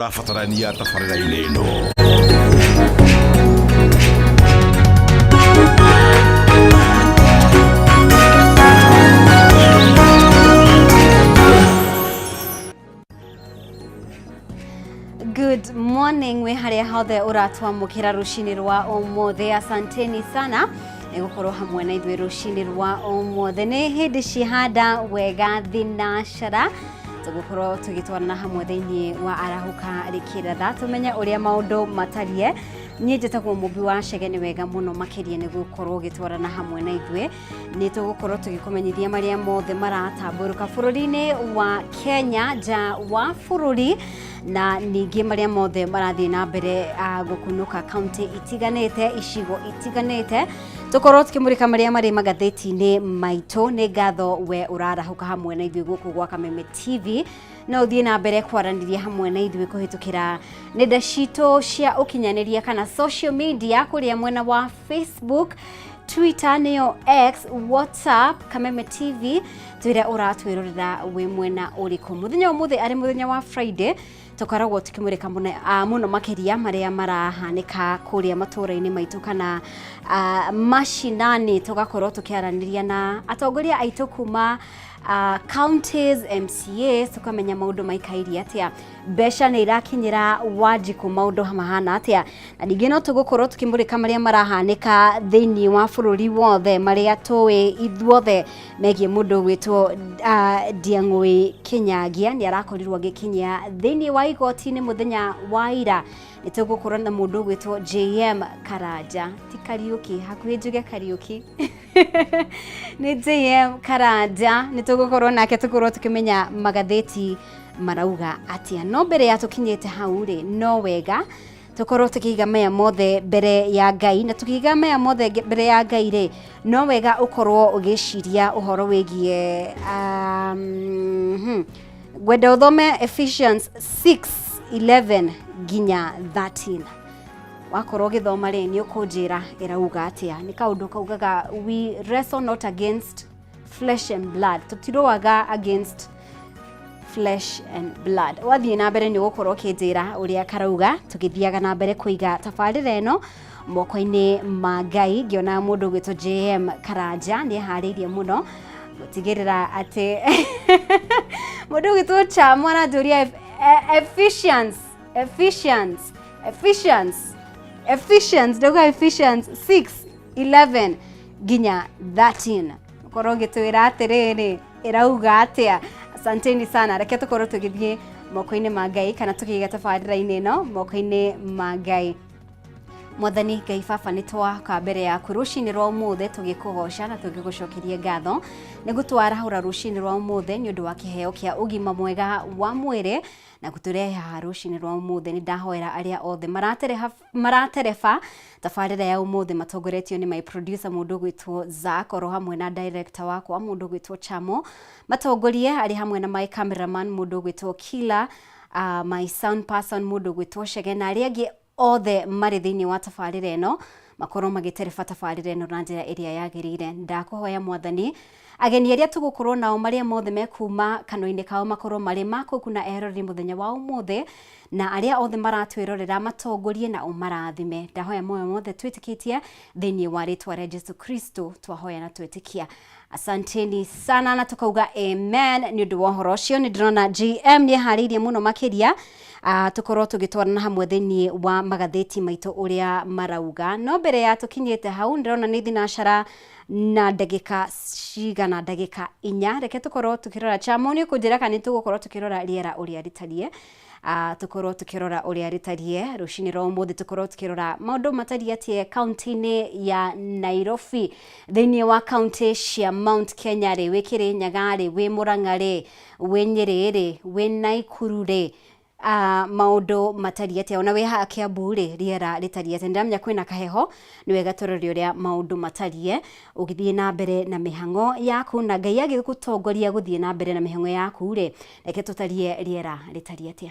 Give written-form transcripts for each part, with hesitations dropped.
Ũrabatarania tabarĩra-inĩ ĩno. Good morning wĩ harĩa hothe ũratwamũkĩra rũcinĩ rwa ũmũthĩ. Asanteni sana nĩ gũkorwo hamwe na ithuĩ rũcinĩ rwa ũmũthĩ. Nĩ hĩndĩ cihanda wega thinacara tũgũkorwo tũgĩtwarana hamwe thĩinĩ wa arahũka rĩkĩratha tũmenye ũrĩa maũndũ matariĩ. Niĩ njĩtagwo Mũmbi wa Chege, nĩ wega mũno makĩria nĩ gũkorwo ũgĩtwarana hamwe na ithuĩ. Nĩ tũgũkorwo tũgĩkũmenyithia marĩa mothe maratambũrũka bũrũri-inĩ wa Kenya, nja wa bũrũri, na ningĩ marĩa mothe marathiĩ na mbere gũkunũka kaunti itiganĩte, icigo itiganĩte. Tũkorwo tũkĩmũrĩka marĩa marĩ magathĩti-inĩ maitũ. Nĩ ngatho we ũrarahũka hamwe na ithuĩ gũkũ gwa Kameme TV. No ũthiĩ na mbere kwaranĩria hamwe na ithuĩ kũhĩtũkĩra nenda citũ cia ũkinyanĩria kana social media, kũrĩa mwena wa Facebook, Twitter nĩyo X, WhatsApp, Kameme TV. Twĩre ũratwĩrorera wĩ mwena ũrĩkũ. Mũthenya ũmũthĩ arĩ mũthenya wa Friday, tũkoragwo tũkĩmũrĩka mũno makĩria marĩa marahanĩka kũrĩa matũũra-inĩ maitũ kana macinani. Tũgakorwo tũkĩaranĩria na atongoria aitũ kuma counties, MCAs, tũkamenya maũndũ maikairie atĩa, mbeca nĩ irakinyĩra Wanjikũ, maũndũ mahana atĩa. Na ningĩ no tũgũkorwo tũkĩmũrĩka marĩa marahanĩka thĩinĩ wa bũrũri wothe, marĩa tũĩ ithuothe megiĩ mũndũ ũgwĩtwo Ndiang'ũĩ Kinyagia. Nĩ arakorirwo agĩkinyia thĩinĩ wa igoti-inĩ mũthenya wa ira. Nĩ tũgũkorwo na mũndũ ũgwĩtwo JM Karanja, ti Kariũki, hakuhĩ njuge Kariũki, nĩ JM Karanja. Nĩ tũgũkorwo nake tũkorwo tũkĩmenya magathĩti marauga atĩa. No mbere ya tũkinyĩte hau rĩ, no wega tũkorwo tũkĩiga maya mothe mbere ya Ngai. Na tũkĩiga maya mothe mbere ya Ngai rĩ, no wega ũkorwo ũgĩciria ũhoro wĩgiĩ ngwenda ũthome Ephesians 6:11 nginya 13. Wakorwo ũgĩthoma rĩ, nĩ ũkũnjĩra ĩrauga atĩa. Nĩ kaũndũ kaugaga we wrestle not against flesh and blood, tũtirũaga against flesh and blood. Wathiĩ na mbere nĩ ũgũkorwo ũkĩnjĩra ũrĩa karauga, tũgĩthiaga na mbere kũiga tabarĩra ĩno moko-inĩ ma Ngai. Ngĩona mũndũ ũgwĩtwo JM Karanja nĩ eharĩirie mũno gũtigĩrĩra atĩ mũndũ ũgwĩtwo Chamo aranjũria Ephesians, Ephesians, Ephesians, Ephesians, ndauga Ephesians 6:11 nginya 13. Ũkorwo ũgĩtwĩra atĩrĩrĩ, ĩrauga atĩa. Asanteni sana. Reke tũkorwo tũgĩthiĩ moko-inĩ ma Ngai kana tũkĩiga tabarĩra-inĩ ĩno moko-inĩ ma Ngai. Mwathani Ngai Baba, nĩ twaka mbere yaku rũcinĩ rwa ũmũthĩ tũgĩkũgoca na tũgĩgũcokeria ngatho nĩ gũtwarahũra rũcinĩ rwa ũmũthĩ nĩ ũndũ wa kĩheo kĩa ũgima mwega wa mwĩrĩ na gũtũrehe haha rũcinĩ rwa ũmũthĩ. Nĩ ndahoera arĩa othe maratereba tabarĩra ya ũmũthĩ matongoretio nĩ my producer mũndũ ũgwĩtwo Zack, oro hamwe na director wakwa mũndũ ũgwĩtwo Chamo, matongorie arĩ hamwe na my cameraman mũndũ ũgwĩtwo Kila, my sound person mũndũ ũgwĩtwo Chege, na arĩa angĩ othe marĩ thĩinĩ wa tabarĩra ĩno makorwo magĩtereba tabarĩra ĩno na njĩra ĩrĩa yagĩrĩire. Ndakũhoya Mwathani, ageni arĩa tũgũkorwo nao, marĩa mothe mekuma kanua-inĩ kao makorwo marĩ ma kũguna eroreri mũthenya wa ũmũthĩ, na arĩa othe maratwĩrorera matongorie na ũmarathime. Ndahoya moyo mothe twĩtĩkĩtie thĩinĩ wa rĩtwa rĩa Jesu Kristo twahoya na twĩtĩkia. Asanteni sana na tukauga amen nĩ ũndũ wa ũhoro ũcio. Nĩ ndĩrona GM nĩ eharĩirie mũno makĩria tũkorwo tũgĩtwarana hamwe thĩinĩ wa magathĩti maitũ ũrĩa marauga. No mbere ya tũkinyĩte hau, ndĩrona nĩ thinacara na ndagĩka cigana, ndagĩka 4. Reke tũkorwo tũkĩrora. Chamo, nĩ ũkũnjĩra kana nĩ tũgũkorwo tũkĩrora rĩera ũrĩa rĩtariĩ. Tũkorwo tũkĩrora ũrĩa rĩtariĩ rũcinĩ rwa ũmũthĩ, tũkorwo tũkĩrora maũndũ matariĩ atĩa kaunti-inĩ ya Nairobi, thĩinĩ wa kaunti cia Mount Kenya rĩ, wĩ Kĩrĩnyaga rĩ, wĩ Mũrang'a rĩ, wĩ Nyĩrĩ rĩ, wĩ Naikuru rĩ, maũndũ matariĩ atĩa, ona wĩ haha Kiambu rĩ, rĩera rĩtariĩ atĩa. Nĩndĩramenya kwĩna kaheho, nĩ wega tũrore ũrĩa maũndũ matariĩ ũgĩthiĩ na mbere na mĩhang'o yaku, na Ngai agĩgũtongoria gũthiĩ na mbere na mĩhang'o yaku rĩ, reke tũtarie rĩera rĩtariĩ atĩa.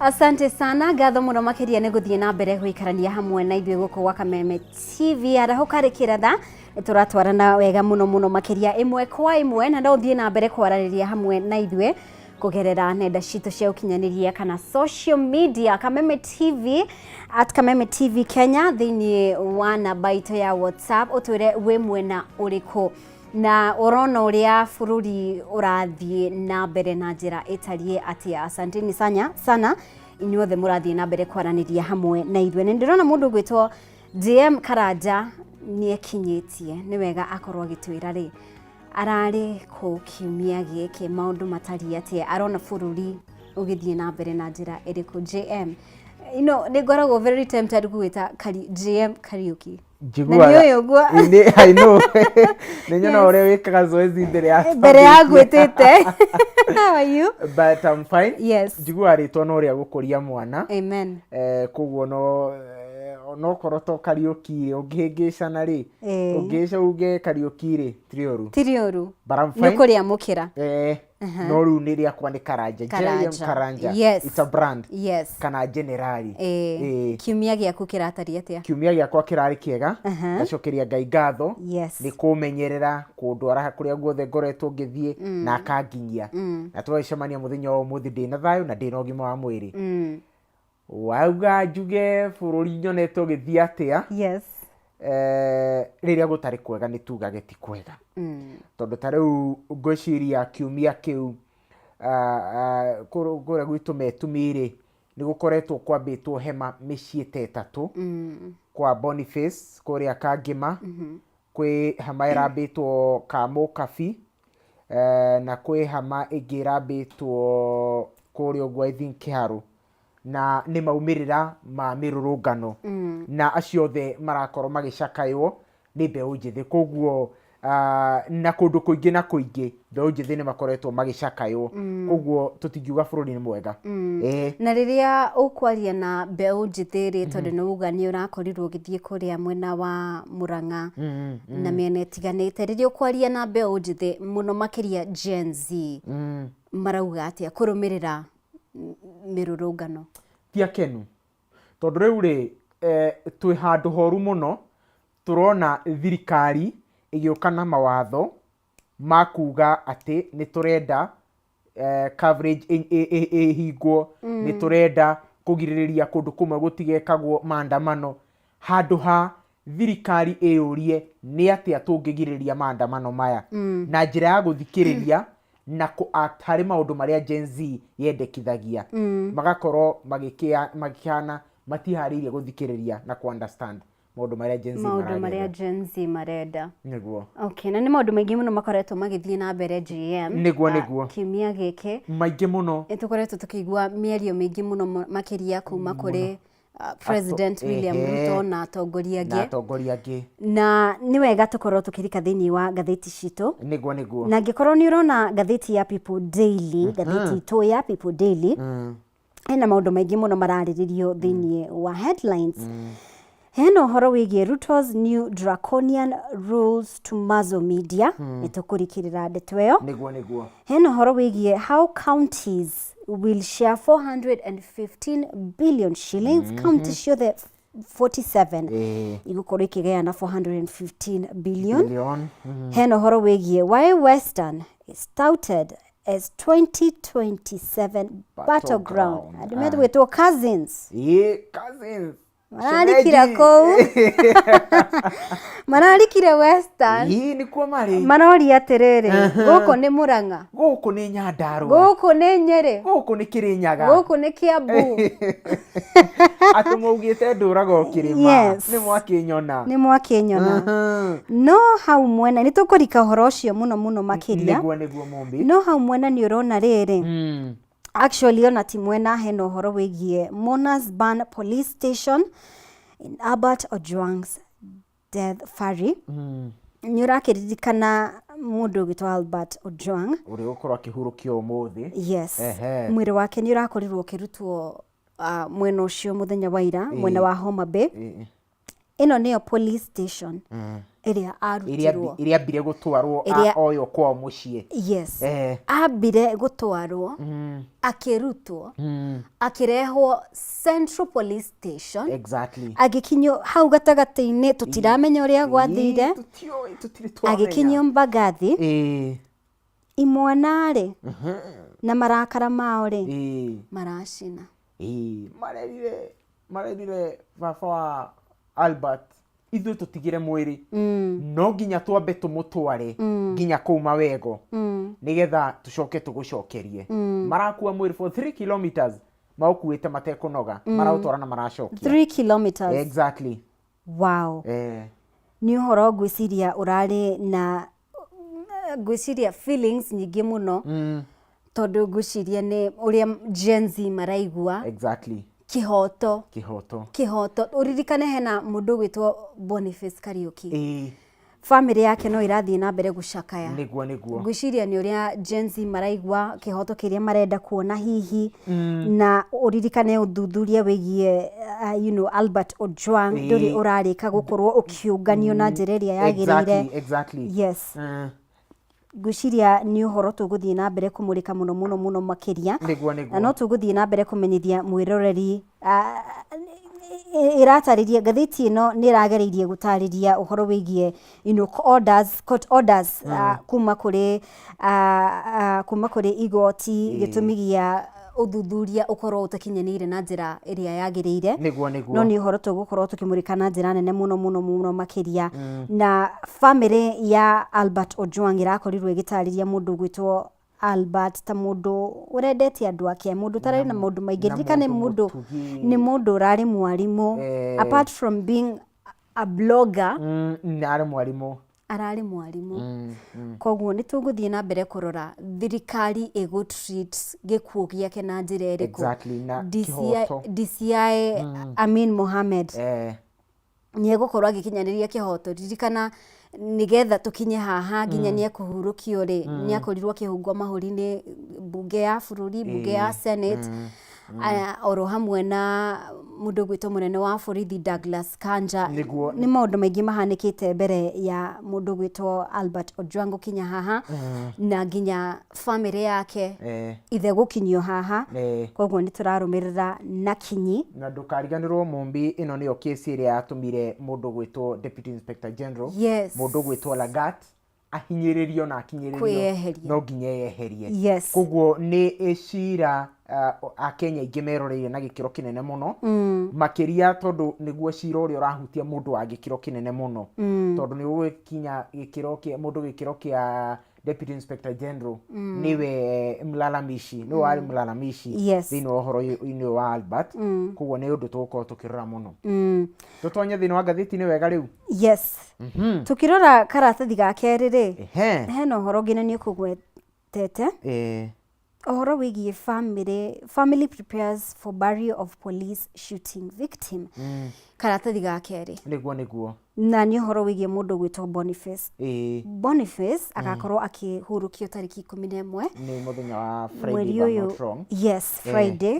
Asante sana, ngatho muno makiria nĩ gũthiĩ na mbere gũikarania hamwe na ithuĩ gũkũ gwa Kameme TV. Arahũka rĩ kĩratha, tũratwarana wega mũno mũno makĩria ĩmwe kwa ĩmwe, na no ũthiĩ na mbere kwaranĩria hamwe na ithuĩ kũgerera nenda citũ cia ũkinyanĩria kana social media, Kameme TV, @KamemeTV Kenya, thĩinĩ wa namba itũ ya WhatsApp, ũtwĩre wĩ mwena ũrĩkũ na ũrona ũrĩa bũrũri ũrathiĩ na mbere na njĩra ĩtariĩ atĩa. Asanteni sana sana inyuothe mũrathiĩ na mbere kwaranĩria hamwe na ithuĩ. Nĩ ndĩrona mũndũ ũgwĩtwo JM Karanja nĩ ekinyĩtie, nĩ wega akorwo agĩtwĩra rĩ ararĩ kũ kiumia gĩkĩ, maũndũ matariĩ atĩa, arona bũrũri ũgĩthiĩ na mbere na njĩra ĩrĩkũ. JM, nĩ ngoragwo very tempted gũgwĩta JM Kariuki. Na nĩ ũyũ ũguo. I know. Nĩ nyona ũrĩa wĩkaga zoezi mbere ya mbere ya ngwĩtĩte. How are you? But I'm fine. Yes. Njiguaga rĩtwa no rĩa gũkũria mwana. Amen. Koguo no onokorwo to Kariũki rĩ, ũngĩhĩngĩcana rĩ, ũngĩhĩca uge Kariũki rĩ, ti ũru. Ti ũru. But I'm fine. Nĩ ũkũrĩamũkĩra. No rĩu nĩ rĩakwa nĩ Karanja. Karanja. JM Karanja. Yes. It's a brand. Yes. Kana generali. Kiumia gĩaku kĩratariĩ atĩa? Kiumia gĩakwa kĩrarĩ kĩega. Ngacokeria Ngai ngatho. Yes. Nĩ kũmenyerera, kũndwara kũrĩa guothe ngoretwo ngĩthiĩ na akanginyia. Na tũgagĩcemania mũthenya wa ũmũthĩ ndĩna thayũ na ndĩna ũgima wa mwĩrĩ. Wauga njuge bũrũri nyonete ũgĩthiĩ atĩa? Yes. Rĩrĩa gũtarĩ kwega nĩ tugage ti kwega. Tondũ ta rĩu ngwĩciria kiumia kĩu kũrĩa gwitũ Metumi rĩ, nĩ gũkoretwo kwambĩtwo hema mĩciĩ ta ĩtatũ. Kwa Boniface kũrĩa Kangĩma, kwĩ hema ĩrambĩtwo Kamũkabi, na kwĩ hema ĩngĩ ĩrambĩtwo kũrĩa ũguo I think Kĩharũ. Na nĩ maumĩrĩra ma mĩrũrũngano. Na acio othe marakorwo magĩcakaywo nĩ mbeũ njĩthĩ. Koguo na kũndũ kũingĩ na kũingĩ mbeũ njĩthĩ nĩ makoretwo magĩcakaywo. Koguo tũtingiuga bũrũri nĩ mwega. Na rĩrĩa ũkwaria na mbeũ njĩthĩ rĩ, tondũ nĩ uga nĩ ũrakorirwo ũgĩthiĩ kũrĩa mwena wa Murang'a na mĩena ĩtiganĩte, rĩrĩa ũkwaria na mbeũ njĩthĩ mũno makĩria Gen Z, marauga atĩa kũrũmĩrĩra mĩrũrũngano? Ti akenu. Tondũ rĩu rĩ, twĩ handũ horu mũno, tũrona thirikari ĩgĩũka na mawatho ma kuga atĩ nĩ tũrenda coverage ĩhingwo, nĩ tũrenda kũgirĩrĩria kũndũ kũmwe gũtigekagwo maandamano. Handũ ha thirikari ĩyũrie nĩ atĩa tũngĩgirĩrĩria maandamano maya na njĩra ya gũthikĩrĩria na kũ act harĩ maũndũ marĩa Gen Z yendekithagia, magakorwo magĩkĩhana matiharĩirie gũthikĩrĩria na kũ understand maũndũ marĩa Gen Z maũndũ marĩa maragerera. Gen Z marenda. Nĩguo. Okay, na nĩ maũndũ maingĩ mũno makoretwo magĩthiĩ na mbere, GM. Nĩguo, nĩguo. Kiumia gĩkĩ maingĩ mũno. Nĩ tũkoretwo tũkĩigua mĩario mĩingĩ mũno makĩria kuma kũrĩ President William Ruto na atongoria na angĩ. Atongoria angĩ. Na nĩ wega tũkorwo tũkĩrika thĩinĩ wa ngathĩti citũ. Nĩguo, nĩguo. Na angĩkorwo nĩ ũrona ngathĩti ya People Daily, ngathĩti itũ ya People Daily, hena maũndũ maingĩ mũno mararĩrĩrio thĩinĩ wa headlines. Hena ũhoro wĩgiĩ Ruto's new draconian rules to muzzle media, nĩ tũkũrikĩrĩra ndeto ĩyo. Nĩguo, nĩguo. Hena ũhoro wĩgiĩ how counties will share 415 billion shillings, county ciothe 47 igũkorwo ikĩgayana 415 billion. Billion. Hena ũhoro wĩgiĩ why Western is touted as 2027 battleground. Battleground. Andũ metwĩtwo cousins. Ĩĩ, cousins. Mararikira Shemeji. kũu, mararikire Western. Ĩĩ, nĩkuo marĩ. Maroria atĩrĩrĩ, gũkũ nĩ Mũrang'a, gũkũ nĩ Nyandarũa, gũkũ nĩ Nyĩrĩ, gũkũ nĩ Kĩrĩnyaga, gũkũ nĩ Kĩambu. Atĩ maugĩte ndũraga o kĩrĩma. Yes. Nĩ mwakĩnyona. Nĩ mwakĩnyona. No hau mwena nĩ tũkũrika ũhoro ũcio mũno mũno makĩria. Nĩguo, nĩguo, Mumbi. No hau mwena nĩ ũrona rĩrĩ, actually ona ti mwena, hena ũhoro wĩgiĩ Mourners Ban Police Station in Albert Ojwang's death furry. Nĩ ũrakĩririkana mũndũ ũgwĩtwo Albert Ojwang? Ũrĩa ũgũkorwo akĩhurũkio ũmũthĩ. Yes. Mwĩrĩ wake nĩ ũrakorirwo ũkĩrutwo mwena ũcio mũthenya wa ira, mwena wa Homa Bay. Ĩno nĩyo police station ĩrĩa Ĩrĩa arutirwo. ĩrĩa ambire gũtwarwo oywo kwao mũciĩ. Yes. Ambire gũtwarwo, akĩrutwo, akĩrehwo Central Police Station. Agĩkinyio hau gatagatĩ-inĩ, tũtiramenya ũrĩa gwathire. Ĩĩ, tũtiũĩ, tũtirĩ twamenya. Agĩkinyio Mbagathi. Imwana rĩ, na marakara mao rĩ, maracina. Ĩĩ, marerire baba wa Albert, ithuĩ tũtigire mwĩrĩ, no nginya twambe tũmũtware nginya kũu Mawego, nĩgetha tũcoke tũgũcokerie. Marakua mwĩrĩ for 3 kilometers, maũkuĩte matekũnoga, maraũtwara na maracokia. 3 kilometers. Exactly. Wow. Nĩ ũhoro ngwĩciria ũrarĩ na ngwĩciria feelings nyingĩ mũno, tondũ ngwĩciria nĩ ũrĩa Gen Z maraigua. Kĩhoto. Kĩhoto. Kĩhoto. Ũririkane hena mũndũ ũgwĩtwo Boniface Kariũki. Famĩlĩ yake no ĩrathiĩ na mbere gũcakaya. Nĩguo, nĩguo. Ngwĩciria nĩ ũrĩa Gen Z maraigua kĩhoto kĩrĩa marenda kuona hihi, na ũririkane ũthuthuria wĩgiĩ Albert Ojwang ndũrĩ ũrarĩka gũkorwo ũkĩũnganio na njĩra ĩrĩa yagĩrĩire. Yes. Ngwĩciria nĩ ũhoro tũgũthiĩ na mbere kũmũrĩka mũno mũno mũno makĩria. Nĩguo, nĩguo. Na no tũgũthiĩ na mbere kũmenyithia mwĩroreri, ĩratarĩria, ngathĩti ĩno nĩ ĩragereirie gũtarĩria ũhoro wĩgiĩ orders, court orders, kuma kũrĩ igoti, gĩtũmi gĩa ũthuthuria ũkorwo ũtakinyanĩire na njĩra ĩrĩa yagĩrĩire. Nĩguo, nĩguo. No nĩ ũhoro tũgũkorwo tũkĩmũrĩka na njĩra nene mũno mũno mũno makĩria. Na famĩlĩ ya Albert Ojwang ĩrakorirwo ĩgĩtarĩria mũndũ ũgwĩtwo Albert ta mũndũ ũrendete andũ ake, mũndũ ũtararĩ na maũndũ maingĩ. Na Ririkane mũndũ mũndũ mũtugi. nĩ mũndũ ũrarĩ mwarimũ. Apart from being a blogger, Nĩ arĩ mwarimũ. Ararĩ mwarimũ. Koguo nĩ tũgũthiĩ na mbere kũrora thirikari ĩgũ treat gĩkuũ gĩake na njĩra ĩrĩkũ. Exactly, na DCI, kĩhoto. DCI Amin Mohamed nĩ egũkorwo agĩkinyanĩria kĩhoto. Ririkana nĩgetha tũkinye haha nginya nĩ ekũhurũkio rĩ, nĩ akorirwo akĩhungwo mahũri nĩ mbunge ya bũrũri, mbunge ya Senate, oro hamwe na mũndũ ũgwĩtwo mũnene wa borithi Douglas Kanja. Nĩ maũndũ maingĩ mahanĩkĩte mbere ya mũndũ ũgwĩtwo Albert Ojwang gũkinya haha, na nginya famĩlĩ yake, ithe gũkinyio haha. Koguo nĩ tũrarũmĩrĩra na kinyi. Na ndũkariganĩrwo Mumbi, ĩno nĩyo kesi ĩrĩa yatũmire mũndũ ũgwĩtwo Deputy Inspector General, mũndũ ũgwĩtwo Lagat, ahinyĩrĩrio na akinyĩrĩrio Kwĩyeheria. no nginya eyeherie. Koguo nĩ cira Akenya aingĩ meroreire na gĩkĩro kĩnene mũno, makĩria tondũ nĩguo cira ũrĩa ũrahutia mũndũ wa gĩkĩro kĩnene mũno, tondũ nĩ ũgũkinya gĩkĩro kĩa mũndũ, gĩkĩro kĩa Deputy Inspector General, nĩwe mlalamishi, nĩwe warĩ mlalamishi thĩinĩ wa ũhoro-inĩ wa Albert. Koguo nĩ ũndũ tũgũkorwo tũkĩrora mũno. Tũtonye thĩinĩ wa ngathĩti-inĩ wega rĩu. Yes. Tukirora karatathi ga kerĩ rĩ, hena ũhoro ũngĩ na nĩ ũkũgwetete. Ũhoro wĩgiĩ family, family prepares for burial of police shooting victim. Karatathi ga kerĩ. Nĩguo, nĩguo. Na nĩ ũhoro wĩgiĩ mũndũ ũgwĩtwo Boniface. Boniface agakorwo akĩhurũkio tarĩki 11 Nĩ mũthenya wa Friday, mweri if I'm ũyũ. not wrong. Yes, Friday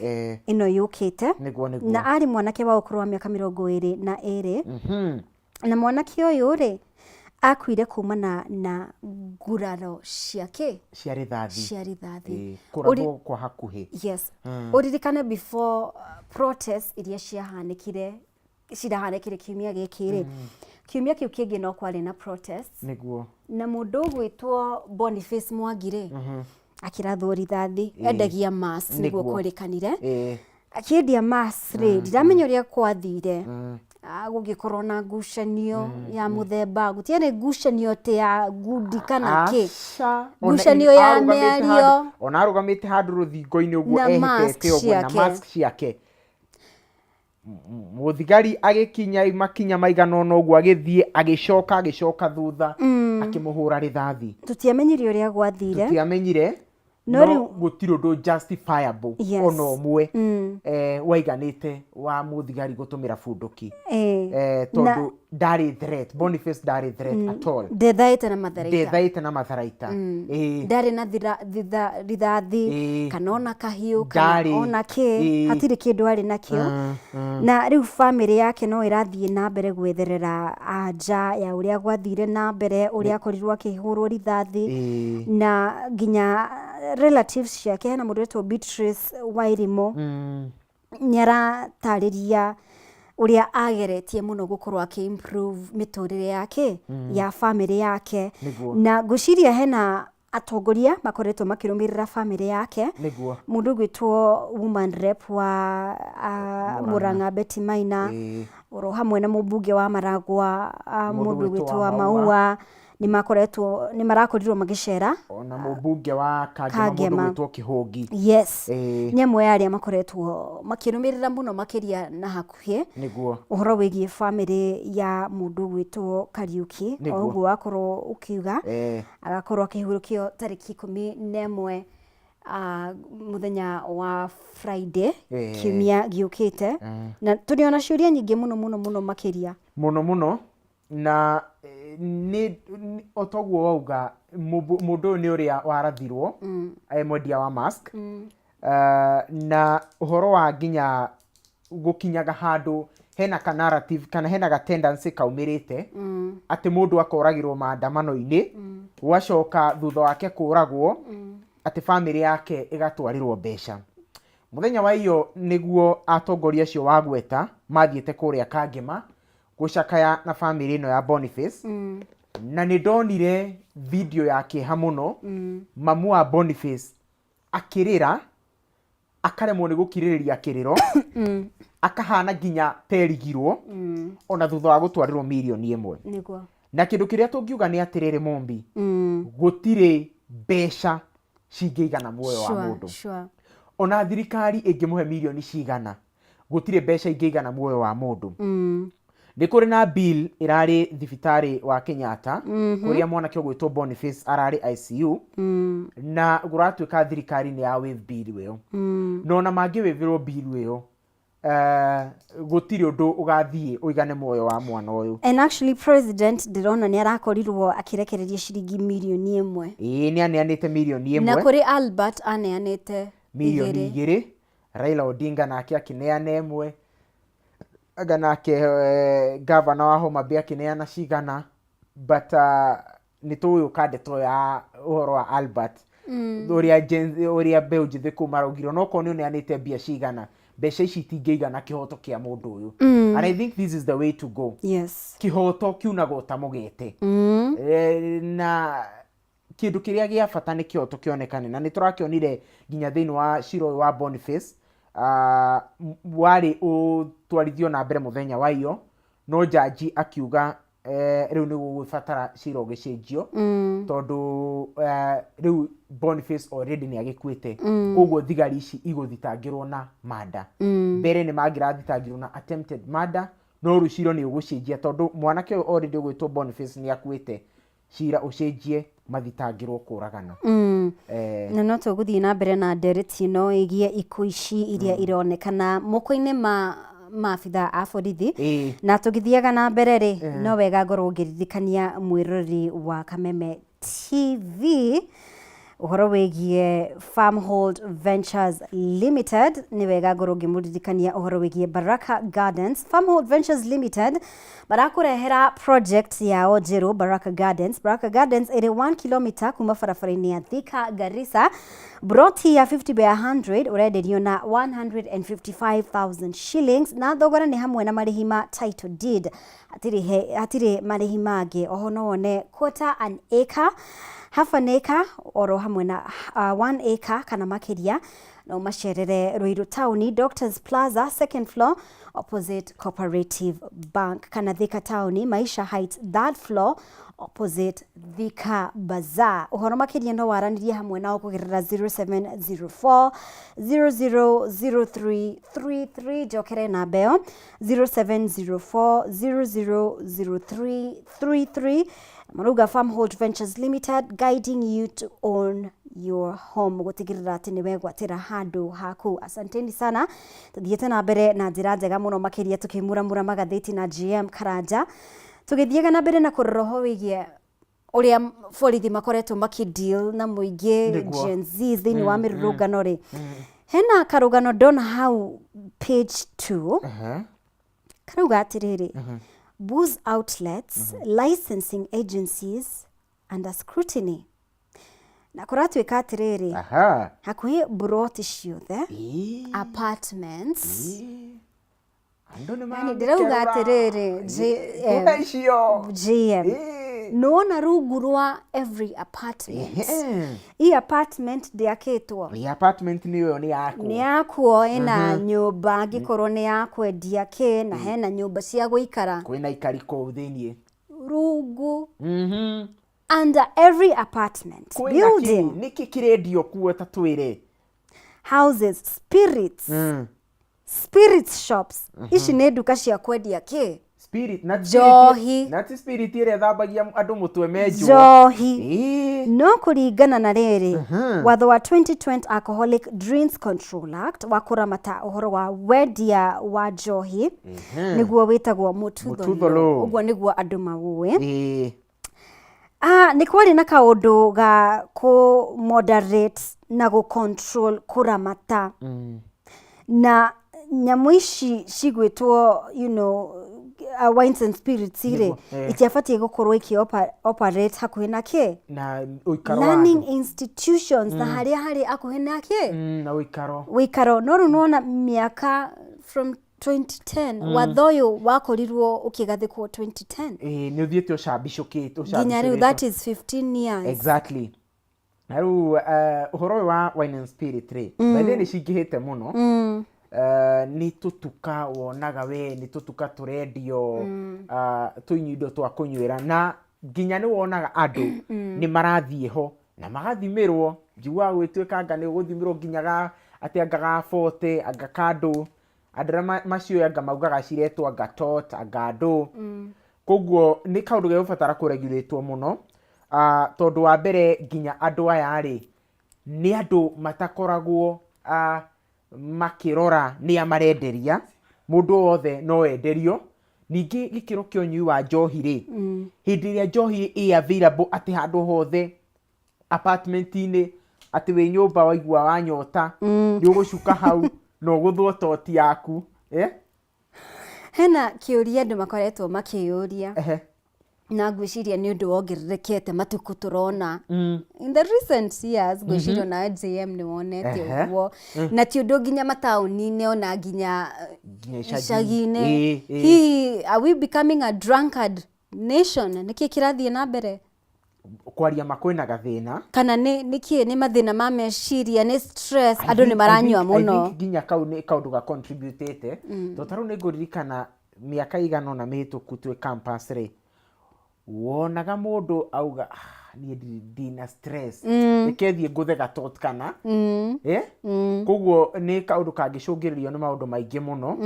ĩno yũkĩte. Nĩguo, nĩguo. Na arĩ mwanake wa ũkũrũ wa mĩaka 22. Na mwanake ũyũ rĩ, akuire kumana na nguraro cia kĩ? Cia rithathi. Cia rithathi. Kũrathwo kwa hakuhĩ. Yes. Ũririkane before protest iria ciahanĩkire, cirahanĩkire kiumia gĩkĩ rĩ, kiumia kĩu kĩngĩ no kwarĩ na protest. Na mũndũ ũgwĩtwo Boniface Mwangi rĩ, akĩrathwo rithathi, endagia mask nĩguo kwerĩkanire. Akĩendia mask rĩ, ndiramenya ũrĩa kwathire, gũgĩkorwo na ngucanio ya mũthemba, gũtiarĩ ngucanio atĩ ya ngundi kana kĩ. Aca. Ngucanio ya mĩario. Ona arũgamĩte handũ rũthingo-inĩ ũguo, Na mask ehĩtete ũguo na ciake. mask ciake. Mũthigari agĩkinya makinya maigana ũna ũguo, agĩthiĩ agĩcoka thutha, akĩmũhũra rithathi. Tũtiamenyire ũrĩa gwathire. Tũtiamenyire. No No rĩu- gũtirĩ ũndũ justifiable ona ũmwe waiganĩte wa mũthigari gũtũmĩra bunduki. Tondũ ndarĩ threat, Boniface ndarĩ threat at all. Ndethaĩte na matharaita. Ndethaĩte na matharaita. Ndarĩ na rithathi kana ona kahiũ kana Ndarĩ. ona kĩ, hatirĩ kĩndũ arĩ nakĩo. Na rĩu bamĩrĩ yake no ĩrathiĩ na mbere gwetherera anja ya ũrĩa gwathire na mbere, ũrĩa akorirwo akĩhũrwo rithathi. Na nginya relatives ciake, hena mũndũ wetwo Beatrice Wairimu, nĩ aratarĩria ũrĩa ageretie mũno gũkorwo akĩ improve mĩtũrĩre yake, ya bamĩrĩ yake. Na ngwĩciria hena atongoria makoretwo makĩrũmĩrĩra bamĩrĩ yake. Mũndũ ũgwĩtwo woman rep wa Murang'a Betty Maina, oro hamwe na mũmbunge wa Maragwa, mũndũ ũgwĩtwo wa Maua, nĩ makoretwo, nĩ marakorirwo magĩcera. Ona mũmbunge wa Kangema, mũndũ Kangema. ũgwĩtwo Kĩhũngi. Yes. Nĩ amwe a arĩa makoretwo makĩrũmĩrĩra mũno makĩria na hakuhĩ ũhoro wĩgiĩ bamĩrĩ ya mũndũ ũgwĩtwo Kariuki. O ũguo wakorwo ũkiuga, agakorwo akĩhurũkio tarĩki 11, mũthenya wa Friday, kiumia gĩũkĩte. Na tũrĩ ona ciũria nyingĩ mũno mũno mũno makĩria. Mũno mũno. Na nĩ o toguo wauga, mũndũ ũyũ nĩ ũrĩa warathirwo, mwendia wa mask. Na ũhoro wa nginya gũkinyaga handũ hena ka narrative kana hena ga tendency kaumĩrĩte, atĩ mũndũ akoragĩrwo maandamano-inĩ, gwacoka thutha wake kũragwo, atĩ bamĩrĩ yake ĩgatwarĩrwo mbeca. Mũthenya wa iyo nĩguo atongoria acio wagweta mathiĩte kũrĩa Kangema gũcakaya na bamĩrĩ ĩno ya Boniface. Na nĩ ndonire video ya kĩeha mũno, mamu wa Boniface akĩrĩra, akaremwo nĩ gũkirĩrĩria kĩrĩro, akahana nginya terigirwo, ona thutha wa gũtwarĩrwo mirioni 1. Na kĩndũ kĩrĩa tũngiuga nĩ atĩrĩrĩ, Mumbi, gũtirĩ mbeca cingĩigana muoyo wa mũndũ. Ona thirikari ĩngĩmũhe mirioni cigana, gũtirĩ mbeca ingĩigana muoyo wa mũndũ. Nĩ kũrĩ na bill ĩrarĩ thibitarĩ wa Kenyatta, kũrĩa mwanake ũgwĩtwo Boniface ararĩ ICU, na kũratuĩka thirikari nĩ ya waive bill ĩyo. Na ona mangĩwĩvĩrwo bill ĩyo, gũtirĩ ũndũ ũgathiĩ ũigane muoyo wa mwana ũyũ. And actually president ndĩrona nĩ arakorirwo akĩrekereria ciringi mirioni 1. Ĩĩ, nĩ aneanĩte mirioni Na 1. Kũrĩ Albert aneanĩte mirioni 2. 2. Raila Odinga nake akĩneana 1. Anga nake gavana wa Homa Bay akĩneana cigana. But nĩ tũgũgĩũka ndeto ya ũhoro wa Albert, ũrĩa ũrĩa mbeũ njĩthĩ kũu maraugire onokorwo nĩ ũneanĩte mbia cigana, mbeca ici itingĩigana kĩhoto kĩa mũndũ ũyũ. And I think this is the way to go. Kĩhoto kiunagwo ta mũgete. Na kĩndũ kĩrĩa gĩa bata nĩ kĩhoto kĩonekane, na nĩ tũrakĩonire nginya thĩinĩ wa cira ũyũ wa Boniface, warĩ ũtwarithio na mbere mũthenya wa iyo, no jaji akiuga rĩu nĩ gũgũbatara cira ũgĩcenjio, tondũ rĩu Boniface already nĩ agĩkuĩte, koguo thigari ici igũthitangĩrwo na murder. Mbere nĩ mangĩrathitangirwo na attempted murder, no rĩu cira nĩ ũgũcenjia tondũ mwanake ũyũ already ũgwĩtwo Boniface nĩ akuĩte, cira ũcenjie mathitangĩrwo kũragana. Na no tũgũthiĩ na mbere na ndereti ĩno ĩgiĩ ikuũ ici iria ironekana moko-inĩ ma maabitha a borithi. Na tũgĩthiaga na mbere rĩ, no wega ngorwo ngĩririkania mwĩroreri wa Kameme TV ũhoro wĩgiĩ Farmhold Ventures Limited. Nĩ wega ngorwo ngĩmũririkania ũhoro wĩgiĩ Baraka Gardens. Farmhold Ventures Limited marakũrehera project yao njerũ, Baraka Gardens. Baraka Gardens ĩrĩ 1 km kuma barabara-inĩ ya Thika Garissa. Broti ya 50 by 100 ũrenderio na 155,000 shillings, na thogora nĩ hamwe na marĩhi ma title deed, hatirĩ marĩhi mangĩ. Oho no wone quarter an acre, half an acre, oro hamwe na 1 acre kana makĩria. No macerere Ruiru Town, Doctors Plaza, second floor, opposite Cooperative Bank, kana Thika Town, Maisha Heights, third floor, opposite Thika Bazaar. Ũhoro makĩria no waranĩrie hamwe nao kũgerera 0704 000333. Njokere namba ĩyo, 0704 000333. Marauga Farmhold Ventures Limited guiding you to own your home, gũtigĩrĩra atĩ nĩ wegwatĩra handũ haku. Asanteni sana, tũthiĩte na mbere na njĩra njega mũno makĩria tũkĩmuramura magathĩti na GM Karanja, tũgĩthiaga na mbere na kũrora ũhoro wĩgiĩ ũrĩa borithi makoretwo makĩdeal na mũingĩ. Nĩguo. Gen Z thĩinĩ wa mĩrũrũngano rĩ, hena karũgano ndona hau page 2. Karauga atĩrĩrĩ, booze outlets licensing agencies under scrutiny, na kũratuĩka atĩrĩrĩ, hakuhĩ mburoti ciothe, apartments. Andũ nĩ Yani ndĩrauga atĩrĩrĩ, JM, Kuna icio. JM, nĩwona rungu rwa every apartment, hii apartment ndĩakĩtwo. Ĩ, apartment nĩ ĩyo nĩ yaku. Nĩ yakuo, ĩna nyũmba angĩkorwo nĩ ya kwendia kĩ, na hena nyũmba cia gũikara. Kwĩna ikari kũu thĩiniĩ. Rungu, under every apartment Kwĩna building, kĩ? Nĩkĩ kĩrendio kuo, ta twĩre? Houses spirits, spirits shops, ici nĩ nduka cia kwendia kĩ? Spirit na Njohi. Na ti spirit ĩrĩa ĩthambagia andũ mũtwe menjwo. Njohi. No kũringana na rĩrĩ watho wa 2020 Alcoholic Drinks Control Act wa kũramata ũhoro wa wendia wa njohi, nĩguo wĩtagwo Mũtutho mũtutho law. law, ũguo nĩguo andũ mawũĩ. Ah, nĩ kwarĩ na kaũndũ ga kũ moderate na gũ control, kũramata na nyamũ ici cigwĩtwo wines and spirits rĩ, Nĩguo, eh. itiabatiĩ gũkorwo ikĩ operate hakuhĩ na kĩ? Na ũikaro wa Learning andũ. institutions na harĩa harĩ hakuhĩ na kĩ? Na ũikaro. Wĩikaro. No rĩu nĩwona mĩaka from 2010, watho ũyũ wakorirwo ũkĩgathĩkwo 2010, Ĩĩ, nĩ ũthiĩte ũcambicũkĩte. Nginya rĩu, that is 15 years. Exactly. Na rĩu ũhoro ũyũ wa wine and spirit rĩ, by the way, nĩ cingĩhĩte mũno. Nĩ tũtuka wonaga we nĩ tũtuka tũrendio tũinyua indo twa kũnyuĩra, na nginya nĩ wonaga andũ nĩ marathiĩ ho na magathimĩrwo. Njiguaga gwĩtuĩka anga nĩ ũgũthimĩrwo nginya ga atĩ anga ga 40, anga kandũ, andũ arĩa macioĩ anga maugaga ciretwo anga tot, anga ndũ. Koguo nĩ kaũndũ gegũbatara kũregulatwo mũno. Ah, tondũ wa mbere nginya andũ aya rĩ, nĩ andũ matakoragwo makĩrora nĩa marenderia. Mũndũ wothe no enderio. Ningĩ gĩkĩro kĩa ũnyui wa njohi rĩ, hĩndĩ ĩrĩa njohi ĩ available atĩ handũ hothe, apartment-inĩ, atĩ wĩ nyũmba waigua wanyota, nĩ ũgũcuka hau na ũgũthwo toti yaku, eh? Hena kĩũria andũ makoretwo makĩyũria, na ngwĩciria nĩ ũndũ wongererekete matukũ tũrona in the recent years. Ngwĩciria ona JM nĩ wonete ũguo, na ti ũndũ nginya mataũni-inĩ, ona nginya Nginya icagi. icagi-inĩ. Ĩĩ, ĩĩ. Hihi are we becoming a drunkard nation? Nĩkĩ kĩrathiĩ na mbere? Kwaria ma, kwĩna gathĩna. Kana nĩ nĩkĩ? Nĩ mathĩna ma meciria, nĩ stress, andũ nĩ maranyua I mũno? think nginya kau nĩ kaũndũ ga contributĩte, tondũ ta rĩu nĩ ngũririkana mĩaka ĩigana ũna mĩhĩtũku twĩ campus rĩ, wonaga mũndũ auga, "Ah, niĩ ndina stress, reke thiĩ ngũthe gatot kana eh?" Koguo nĩ kaũndũ kangĩcũngĩrĩrio nĩ maũndũ maingĩ mũno.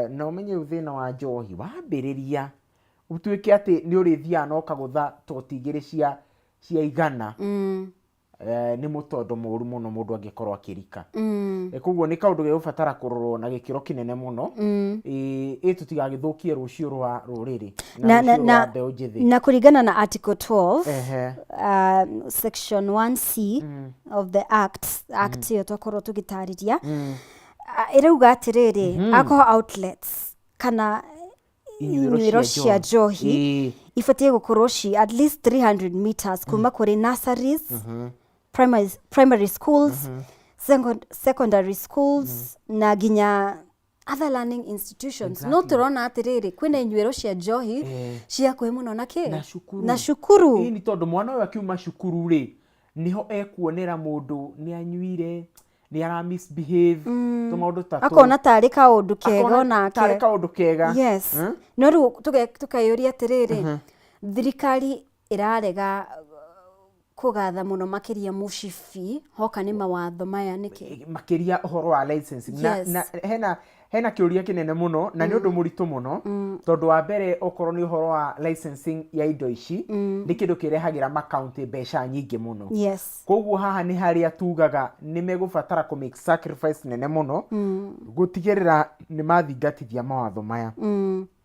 Na ũmenye rĩu thĩna wa njohi wambĩrĩria ũtuĩke atĩ nĩ ũrĩthiaga na ũkagũtha toti igĩrĩ cia 100, nĩ mũtondo mũru mũno mũndũ angĩkorwo akĩrika. Koguo nĩ kaũndũ gegũbatara kũrorwo na gĩkĩro kĩnene mũno, ĩ tũtigagĩthũkie rũciũ rwa rũrĩrĩ na rũciũ rwa mbeũ njĩthĩ. Na kũringana na article 12, section 1C of the act ĩyo twakorwo tũgĩtarĩria, ĩrauga atĩrĩrĩ, alcohol outlets kana inyuĩro cia njohi ibatiĩ gũkorwo ci at least 300 meters kuma kũrĩ nurseries, primary schools, secondary schools na nginya other learning institutions. No tũrona atĩrĩrĩ, kwĩna inyuĩro cia njohi cia hakuhĩ mũno na kĩ? Na cukuru. Na cukuru. Ĩĩ, nĩ tondũ mwana ũyũ akiuma cukuru rĩ, nĩho ekuonera mũndũ nĩ anyuire, nĩ ara misbehave, tũmaũndũ ta tũu. Akona tarĩ kaũndũ kega. Akona Onake tarĩ kaũndũ kega. Yes. No rĩu tũkeyũria atĩrĩrĩ, thirikari ĩrarega kũgatha mũno makĩria mũcibi hoka nĩ mawatho maya nĩkĩ? Makĩria ũhoro wa licensing na, na hena Hena kĩũria kĩnene mũno na nĩ ũndũ mũritũ mũno, tondũ wa mbere okorwo nĩ ũhoro wa licensing ya indo ici, nĩ kĩndũ kĩrehagĩra makaunti mbeca nyingĩ mũno. Koguo haha nĩ harĩa tugaga nĩ megũbatara kũ make sacrifice nene mũno gũtigĩrĩra nĩ mathingatithia mawatho maya.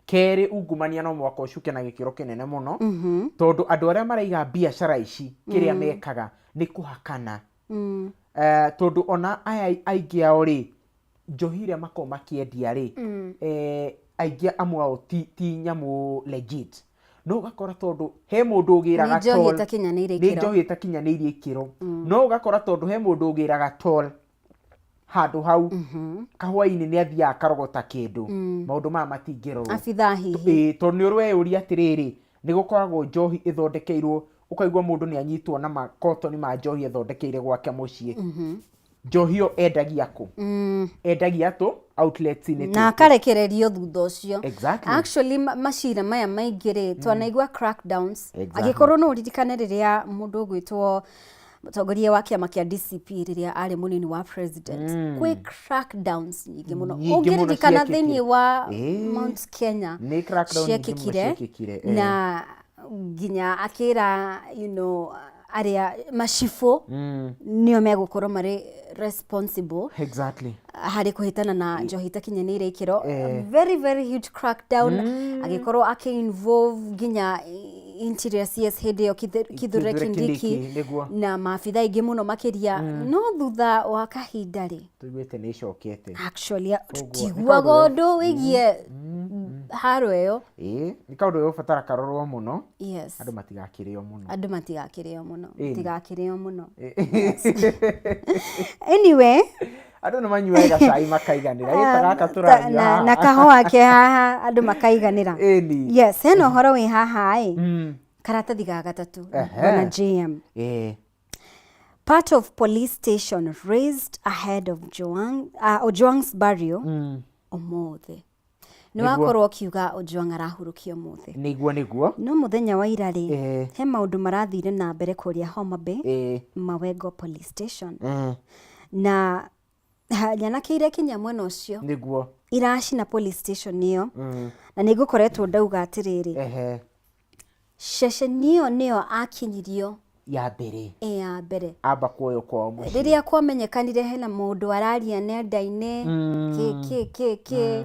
Kerĩ, ungumania no mũhaka ũcuke na gĩkĩro kĩnene mũno, tondũ andũ arĩa maraiga biacara ici kĩrĩa mekaga nĩ kũhakana. Tondũ ona aya aingĩ ao rĩ, njohi ĩrĩa makoragwo makĩendia rĩ, aingĩ amwe ao ti nyamũ legit. No ũgakora tondũ he mũndũ ũgĩraga Nĩ njohi toll, ĩtakinyanĩirie nĩ ikĩro. njohi ĩtakinyanĩirie ikĩro. No ũgakora tondũ he mũndũ ũgĩraga toll handũ hau, kahwainĩ nĩ athiaga akarogota kĩndũ, maũndũ maya matingĩrorwo. Abithaa hihi. Ĩĩ, tondũ nĩ ũreyũria atĩrĩrĩ, nĩ gũkoragwo njohi ĩthondekeirwo, ũkaigua mũndũ nĩ anyitwo na makotoni ma njohi ethondekeire gwake mũciĩ. Njohi ĩyo endagia kũ? Endagia tũ outlets-inĩ Na tũtũ. Akarekererio thutha ũcio. Exactly. Actually, macira maya maingĩ rĩ, twanaigua crackdowns. Exactly. Angĩkorwo no ũririkane rĩrĩa mũndũ ũgwĩtwo mũtongoria wa kĩama kĩa DCP rĩrĩa arĩ mũnini wa president, kwĩ crackdowns nyingĩ mũno. Nyingĩ mũno Ũngĩririkana ciekĩkire. thĩinĩ wa Mount Kenya Nĩ crackdown nyingĩ mũno ciekĩkire, ciekĩkire, na nginya akĩra arĩa macibũ nĩo megũkorwo marĩ responsible harĩ kũhĩtana na njohi itakinyanĩire ikĩro. Very very huge crackdown, agĩkorwo akĩ-involve nginya Interior CS hĩndĩ ĩyo Kithure Kithure Kindiki, Kindiki, nĩguo. Na maabitha aingĩ mũno makĩria. No thutha wa kahinda rĩ, Tũiguĩte nĩ ĩcokete. Actually, nĩ tũtiguaga kaũndũ ũndũ wĩgiĩ haro ĩyo. Ĩĩ, nĩ kaũndũ gegũbatara karorwo mũno, andũ matigakĩrĩo mũno. Andũ matigakĩrĩo mũno. Ĩni. Matigakĩrĩo mũno. Anyway, Andũ nĩ manyuaga gacai makaiganĩra. Ĩ ta gaka tũranyua na, na haha. kahũa ke haha andũ makaiganĩra. Ĩni. Yes, hena ũhoro wĩ haha ĩ, karatathi ga gatatũ, bwana JM. Part of police station raised ahead of Ojwang's burial ũmũthĩ. Nĩ wakorwo ũkiuga Ojwang arahurũkio ũmũthĩ. Nĩguo, nĩguo. No mũthenya wa ira rĩ, he maũndũ marathire na mbere kũrĩa Homa Bay, Mawego Police Station. Na nyanake iria kinya mwena ũcio iracina police station ĩyo, na nĩ ngũkoretwo ndauga atĩrĩrĩ, ceceni ĩyo nĩyo akinyirio ya mbere, ĩ ya mbere amba kuoywo kwao mũciĩ rĩrĩa kwamenyekanire hena mũndũ araria nenda-inĩ kĩ kĩ kĩ kĩ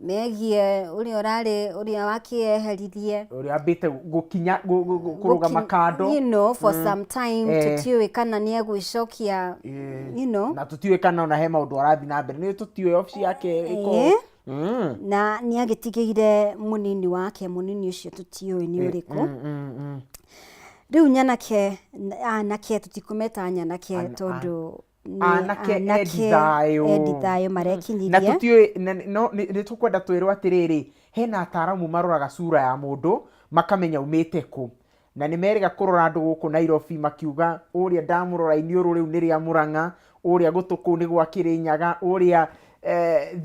megiĩ ũrĩa ũrarĩ ũrĩa wakĩeheririe, ũrĩa ambĩte gũkinya kũrũgama kando for some time. Tũtiũĩ kana nĩ egwĩcokia Na tũtiũĩ kana ona he maũndũ arathiĩ na mbere, nĩ tũtiũĩ obici yake ĩkorwo Na nĩ agĩtigĩire mũnini wake, mũnini ũcio tũtiũĩ nĩ ũrĩkũ. Rĩu nyanake, anake, tũtikũmeta nyanake tondũ nĩ Anake endi thayũ. Endi thayũ Na marekinyirie. Tũtiũĩ no nĩ tũkwenda twĩrwo atĩrĩrĩ, hena ataramu maroraga cura ya mũndũ makamenya umĩte kũ, na nĩ merĩga kũrora andũ gũkũ Nairobi makiuga ũrĩa ndamũrora iniũrũ rĩu nĩ rĩa Mũrang'a, ũrĩa gũtũ kũu nĩ gwa Kĩrĩnyaga, ũrĩa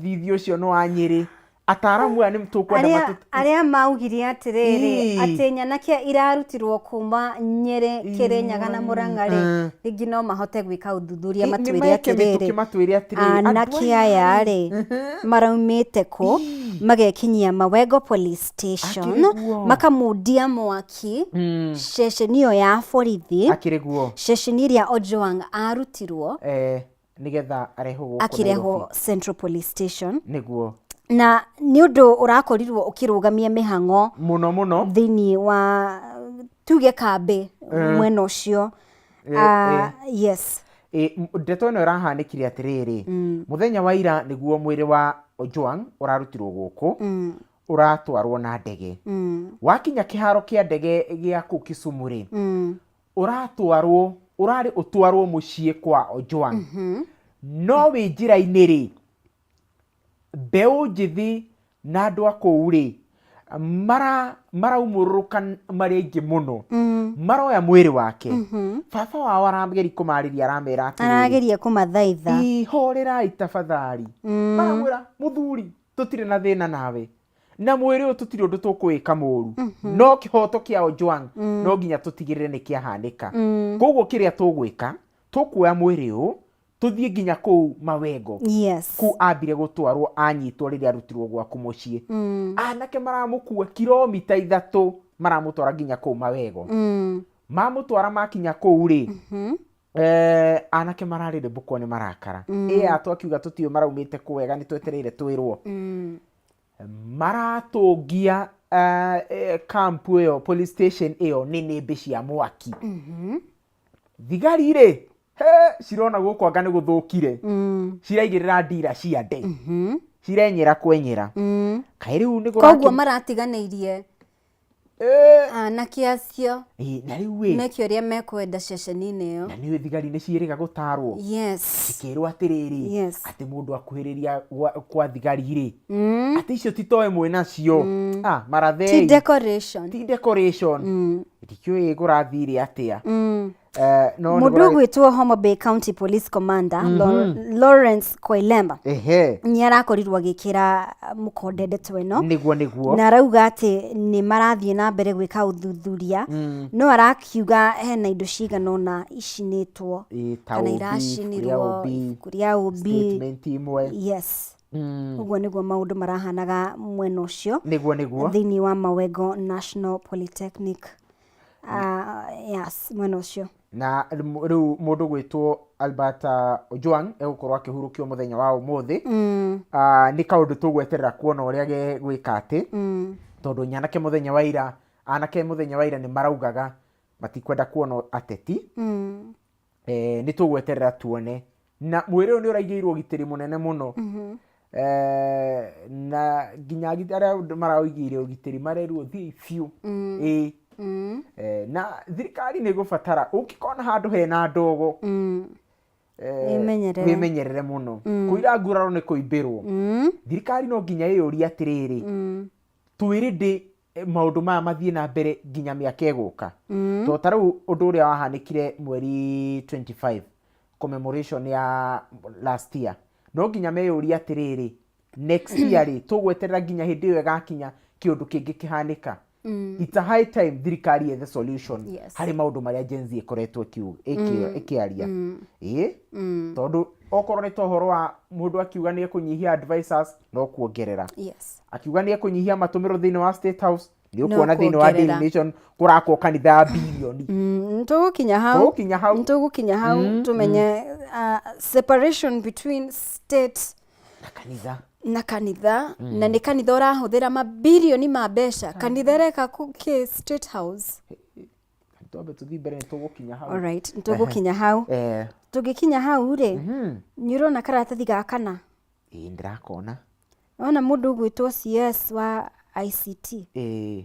thithi ũcio nĩ wa Nyĩrĩ. Ataramu aya nĩ tũkwenda arĩa arĩa maugire atĩrĩrĩ, atĩ nyanake irarutirwo kuma Nyĩrĩ, Kĩrĩnyaga na Mũrang'a rĩ, rĩngĩ no mahote gwĩka ũthuthuria Nĩ matwĩre meke mĩtũkĩ atĩrĩrĩ, matwĩre atĩrĩrĩ, andũ anake aya aya rĩ, maraumĩte kũ magekinyia Mawego Police Station, Akĩrĩ guo. makamundia mwaki ceceni ĩyo ya borithi, Akĩrĩ guo. Ceceni ĩrĩa Ojwang arutirwo Nĩgetha arehwo gũkũ akĩrehwo Nairobi. Central Police Station. Na nĩ ũndũ ũrakorirwo ũkĩrũgamia mĩhang'o mũno mũno thĩinĩ wa tuge kambĩ mwena ũcio. Yes. Ndeto ĩno ĩrahanĩkire atĩrĩrĩ, mũthenya wa ira nĩguo mwĩrĩ wa Ojwang ũrarutirwo gũkũ, ũratwarwo na ndege. Wakinya kĩharo kĩa ndege gĩa kũu Kisumu rĩ, ũratwarwo, ũrarĩ ũtwarwo mũciĩ kwa Ojwang, no wĩ njĩra-inĩ rĩ, mbeũ njĩthĩ na andũ a kũu rĩ, maraumũrũrũka marĩ aingĩ mũno, maroya mwĩrĩ wake. Baba wao arageria kũmarĩria, aramera atĩrĩrĩ, Arageria kũmathaitha. "Ĩ, horerai tafadhali." Maramwĩra, "Mũthuri, tũtirĩ na thĩna nawe na mwĩrĩ ũyũ, tũtirĩ ũndũ tũkũĩka mũru, no kĩhoto kĩa Ojwang no nginya tũtigĩrĩre nĩ kĩahanĩka. Koguo kĩrĩa tũgwĩka, tũkuoya mwĩrĩ ũyũ." Tũthiĩ nginya kũu Mawengo. Yes. Kũu ambire gũtwarwo anyitwo rĩrĩa arutirwo gwaku mũciĩ. Anake maramũkua kilomita 3 maramũtwara nginya kũu Mawego. Mamũtwara makinya kũu rĩ, anake mararĩrĩmbũkwo nĩ marakara. Ĩ twakiuga tũtiũĩ maraumĩte kũ wega, nĩ twetereire twĩrwo. Maratũngia camp ĩyo, police station ĩyo nĩ nĩmbĩ cia mwaki. Thigari rĩ, he cirona gũkũ anga nĩ gũthũkire. Ciraigĩrĩra ndira cia nde. Cirenyera kwenyera. Kaĩ rĩu nĩ Koguo maratiganĩirie anake acio Na rĩu ĩ meke ũrĩa mekwenda ceceni-inĩ ĩyo. Na nĩ thigari nĩ ciĩrĩga gũtarwo. Yes. Cikĩrwo atĩrĩrĩ, Yes. atĩ mũndũ akuhĩrĩria kwa thigari rĩ, atĩ icio ti toĩ mwĩ nacio. Ah, marathei. Ti decoration. Ti decoration. Ndikĩũĩ kũrathire atĩa. No nĩ Mũndũ ũgwĩtwo Homa Bay County Police Commander Lawrence Koilemba nĩ arakorirwo agĩkĩra mũkonde ndeto ĩno. Nĩguo nĩguo. Na arauga atĩ nĩ marathiĩ na mbere gwĩka ũthuthuria, no arakiuga hena indo cigana ũna icinĩtwo Ĩ, ta kana OB, iracinirwo, ibuku rĩa OB, ibuku rĩa OB. Statement imwe. Yes. Ũguo nĩguo maũndũ marahanaga mwena ũcio. Nĩguo nĩguo. Thĩinĩ wa Mawego National Polytechnic. Yes, mwena ũcio. Na rĩu mũndũ gwĩtwo Albert Ojwang egũkorwo akĩhurũkio mũthenya wa ũmũthĩ. Nĩ kaũndũ tũgweterera kuona ũrĩa gegwĩka atĩ. Tondũ nyanake mũthenya wa ira, anake mũthenya wa ira nĩ maraugaga matikwenda kuona ateti. Nĩ tũgweterera tuone. Na mwĩrĩ ũyũ nĩ ũraigĩirwo ũgitĩri mũnene mũno. Na nginya arĩa maraũigĩire ũgitĩri marerwo thiĩ biũ. Ĩĩ. Na thirikari nĩ ĩgũbatara ũngĩkona handũ hena ndogo, Wĩmenyerere. Wĩmenyerere mũno. Kũira nguraro nĩ kũimbĩrwo. Thirikari no nginya ĩyũrie atĩrĩrĩ, twĩrĩ ndĩ maũndũ maya mathiĩ na mbere nginya mĩaka ĩgũka. Tondũ ta rĩu ũndũ ũrĩa wahanĩkire mweri 25, commemoration ya last year, no nginya meyũrie atĩrĩrĩ, next year rĩ, tũgweterera nginya hĩndĩ ĩyo ĩgakinya kĩũndũ kĩngĩ kĩhanĩka. It's a high time thirikari yethe solution Yes. harĩ maũndũ marĩa Gen Z ĩkoretwo ĩkĩaria. Ĩĩ, tondũ okorwo nĩ ta ũhoro wa mũndũ akiuga nĩ ekũnyihia advisors, no kuongerera. Yes. Akiuga nĩ ekũnyihia matũmĩro thĩinĩ wa State House, nĩ No ũkuona thĩinĩ wa Daily kuongerera. Nation kũrakwo kanitha ya birioni. Tũgũkinya hau. Tũgũkinya hau. Tũgũkinya hau tũmenye separation between state na kanitha. Na kanitha, na nĩ kanitha ũrahũthĩra mabirioni ma mbeca, kanitha ĩreka kĩ State House? Twambe tũthiĩ mbere, nĩ tũgũkinya hau. Alright, nĩ tũgũkinya hau. Tũngĩkinya hau rĩ, nĩ ũrona karatathi ga kana? Ĩĩ, ndĩrakona. Ona mũndũ ũgwĩtwo CS wa ICT Ĩĩ.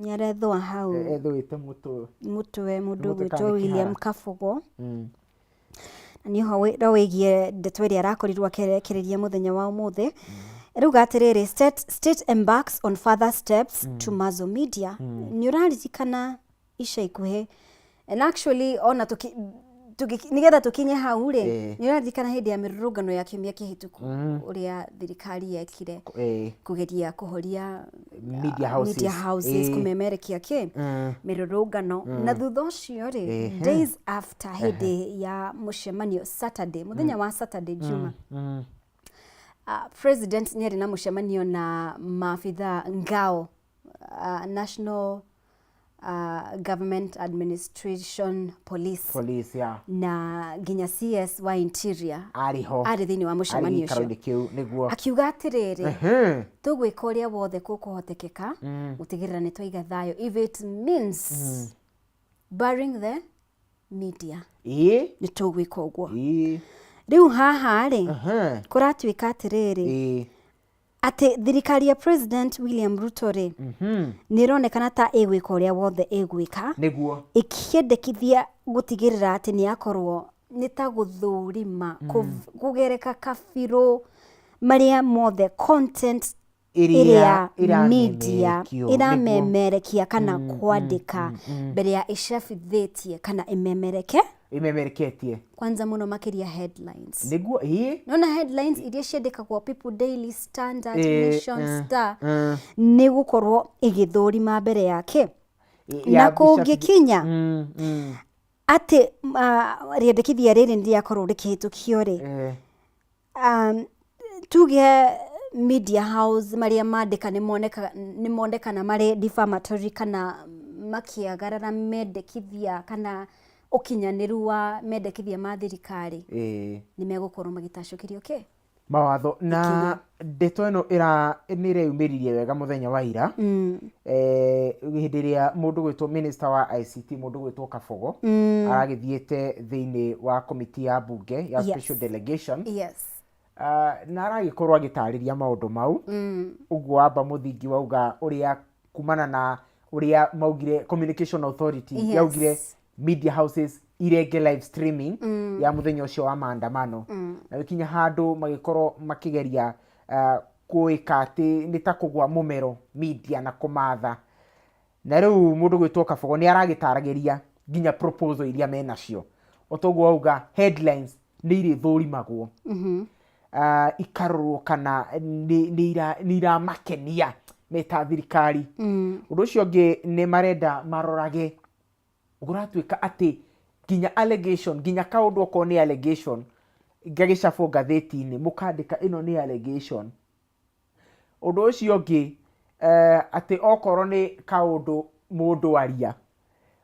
Nĩ arethũa hau. Ethũĩte mũtwe. Mũtwe mũndũ Mũtwe kana ũgwĩtwo nĩ William kĩhara? Kabogo, na nĩ ũhoro wĩgiĩ ndeto ĩrĩa arakorirwo akĩrekereria mũthenya wa ũmũthĩ. Rauga atĩrĩrĩ, state embarks on further steps to muzzle media. Nĩ ũraririkana ica ikuhĩ, and actually ona nĩgetha tũkinye hau rĩ, nĩ ũraririkana hĩndĩ ya mĩrũrũngano ya kiumia kĩhĩtũku ũrĩa thirikari yekire kũgeria kũhoria media houses. Media houses, kũmemerekia kĩ mĩrũrũngano, na thutha ũcio rĩ, days after, hĩndĩ ya mũcemanio Saturday, mũthenya wa Saturday, Juma, president nĩ arĩ na mũcemanio na maabitha ngao, National Government Administration Police. Police ya. Na nginya CS wa Interior arĩ ho. Arĩ thĩinĩ wa arĩ mũcemanio ũcio. Gĩikaro-inĩ kĩu nĩguo. Akiuga atĩrĩrĩ, tũgwĩka ũrĩa wothe kũkũhotekeka gũtigĩrĩra nĩ twaiga thayũ, if it means barring the media, nĩ tũgwĩka ũguo. Rĩu haha rĩ, kũratuĩka atĩrĩrĩ, atĩ thirikari ya President William Ruto rĩ, nĩ ĩronekana ta ĩgwĩka ũrĩa wothe ĩgwĩka ĩkĩendekithia gũtigĩrĩra atĩ nĩ yakorwo nĩ ta gũthũrima, kũgereka kabirũ marĩa mothe content ĩrĩa ĩrĩa media ĩramemerekio, ĩramemerekia kana kwandĩka mbere ya ĩcabithĩtie kana ĩmemereke. Ĩmemereketie. Kwanza mũno makĩria headlines. Nĩguo, ĩĩ. Nona headlines iria ciandĩkagwo People Daily, Standard, Nation, Star, nĩ nĩ gũkorwo ĩgĩthũrima mbere yake Ya na kũngĩkinya Atĩ rĩendekithia rĩrĩ nĩ rĩakorwo rĩkĩhĩtũkio rĩ, tuge media house marĩa mandĩka nĩ monekana marĩ defamatory kana makĩagarara mendekithia kana ũkinyanĩru wa mendekithia ma thirikari, nĩ megũkorwo magĩtacũkĩrio kĩ? Mawatho. Na ndeto ĩno ĩra nĩ ĩreyumĩririe wega mũthenya wa ira, hĩndĩ ĩrĩa mũndũ gwĩtwo minister wa ICT, mũndũ gwĩtwo Kabogo, aragĩthiĩte thĩinĩ wa komiti ya bunge ya special delegation. Na aragĩkorwo agĩtarĩria maũndũ mau. Ũguo wamba mũthingi wauga ũrĩa kumana na ũrĩa maugire Communication Authority yaugire media houses irenge live streaming ya mũthenya ũcio wa maandamano, na gĩkinya handũ magĩkorwo makĩgeria gwĩka atĩ nĩ ta kũgwa mũmero media na kũmatha. Na rĩu mũndũ gwĩtwo Kabogo nĩ aragĩtaragĩria nginya proposal iria menacio. O toguo wauga, headlines nĩ irĩthũrimagwo, ikarorwo kana nĩ iramakenia meta thirikari. Ũndũ ũcio ũngĩ, nĩ marenda marorage kũratuĩka atĩ nginya allegation, nginya kaũndũ okorwo nĩ allegation gagĩcabwo ngathĩti-inĩ, mũkandĩka ĩno nĩ allegation. Ũndũ ũcio ũngĩ, atĩ okorwo nĩ kaũndũ mũndũ aria,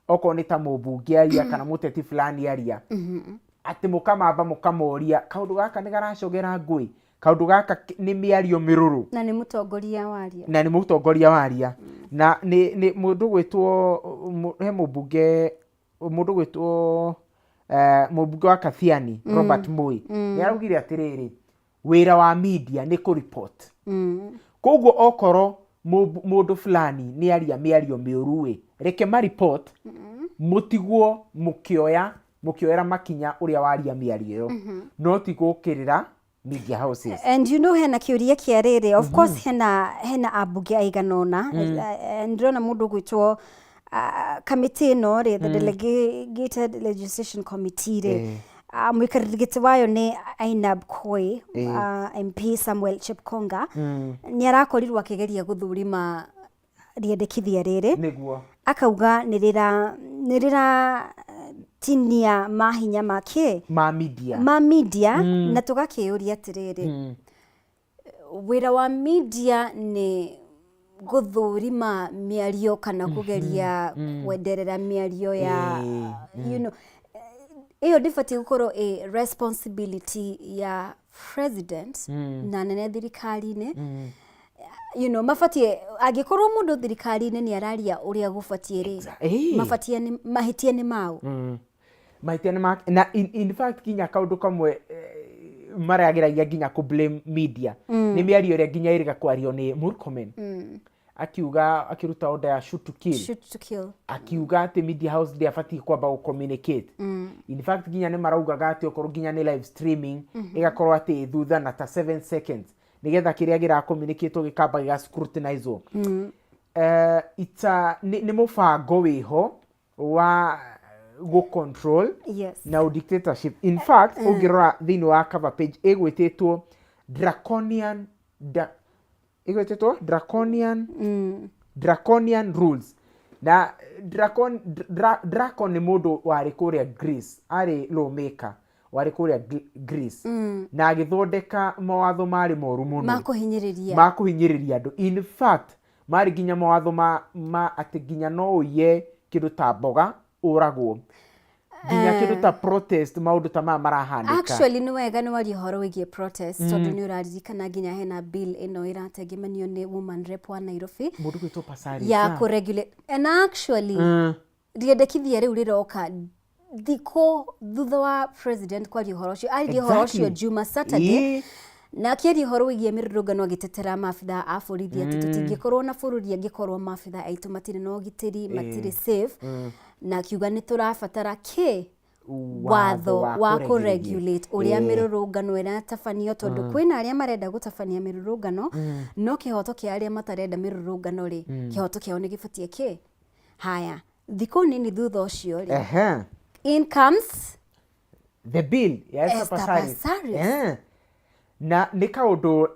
okorwo nĩ ta mũmbunge aria kana mũteti fulani aria, atĩ mũkamamba mũkamoria, kaũndũ gaka nĩ garacogera ngũĩ, kaũndũ gaka nĩ mĩario mĩrũrũ. Na nĩ mũtongoria waria. Na nĩ mũtongoria waria. Na nĩ mũndũ gwĩtwo he mũmbunge, mũndũ gwĩtwo mũmbunge wa Kathiani, Robert Moi, nĩ araugire atĩrĩrĩ, wĩra wa media nĩ kũ report. Koguo okorwo mũndũ fulani nĩ aria mĩario mĩũru ĩ, reke ma report, mũtigwo mũkĩoya mũkĩoera makinya ũrĩa waria mĩario ĩyo, no ti gũkĩrĩra media houses. And you know, hena kĩũria kĩa rĩrĩ, of course hena ambunge aigana ũna. Ndĩrona mũndũ ũgwĩtwo, kamĩtĩ ĩno rĩ, the delegated legislation committee rĩ, mũikarĩri gĩtĩ wayo nĩ Ainab Koi, MP Samuel Chepkonga, nĩ arakorirwo akĩgeria gũthũrima rĩendekithia rĩrĩ. Akauga nĩ rĩra tinia mahinya ma kĩ? Ma media. Ma media. Na tũgakĩũria atĩrĩrĩ, wĩra wa media nĩ gũthũrima mĩario kana kũgeria kwenderera mĩario ya ĩyo ndĩbatiĩ gũkorwo ĩ responsibility ya president na nene thirikari-inĩ? Mabatiĩ, angĩkorwo mũndũ thirikari-inĩ nĩ araria ũrĩa gũbatiĩ rĩ, mabatiĩ mahĩtia nĩ mau? Mahĩtia nĩ ma na in fact nginya kaũndũ kamwe marageragia nginya kũ blame media nĩ mĩario ĩrĩa nginya ĩrĩga kwario nĩ Murkomen, akiuga, akĩruta order ya shoot to kill. Shoot to kill. Akiuga atĩ media house ndĩabatiĩ kwamba gũ communicate. In fact nginya nĩ maraugaga atĩ okorwo nginya nĩ live streaming, ĩgakorwo atĩ thutha na ta 7 seconds, nĩgetha kĩrĩa gĩra communicate gĩkamba gĩga scrutinizwo. It's a, nĩ mũbango wĩho wa gũ control na dictatorship. In fact, ũngĩrora thĩinĩ wa cover page, ĩgwĩtĩtwo draconian, ĩgwĩtĩtwo draconian rules. Na dracon nĩ mũndũ warĩ kũrĩa Greece, arĩ lawmaker warĩ kũrĩa Greece, na agĩthondeka mawatho marĩ moru mũno. Ma kũhinyĩrĩria. Ma kũhinyĩrĩria andũ. In fact marĩ nginya mawatho ma atĩ nginya no ũiye kĩndũ ta mboga ũragwo, nginya kĩndũ ta protest, maũndũ ta maya marahanĩka. Actually nĩ wega nĩ waria ũhoro wĩgiĩ protest, tondũ nĩ ũraririkana nginya hena bill ĩno ĩratengemanio nĩ woman rep wa Nairobi mũndũ gwĩtwo Pasari ya kũregulate. And actually rĩendekithia rĩu rĩroka thikũ thutha wa president kwaria ũhoro ũcio. Aririe ũhoro ũcio Juma Saturday, na akĩaria ũhoro wĩgiĩ mĩrũrũngano, agĩtetera maabitha a borithi atĩ tũtingĩkorwo na bũrũri angĩkorwo maabitha aitũ matirĩ na ũgitĩri, matirĩ safe, na akiuga nĩ tũrabatara kĩ? Watho wa kũregulate ũrĩa mĩrũrũngano ĩratabanio, tondũ kwĩna arĩa marenda gũtabania mĩrũrũngano, no kĩhoto kĩa arĩa matarenda mĩrũrũngano rĩ, kĩhoto kĩao nĩ gĩbatiĩ kĩ? Haya, thikũ nini thutha ũcio rĩ, in comes the bill ya Esther Esther Passaris. Passaris. Na nĩ kaũndũ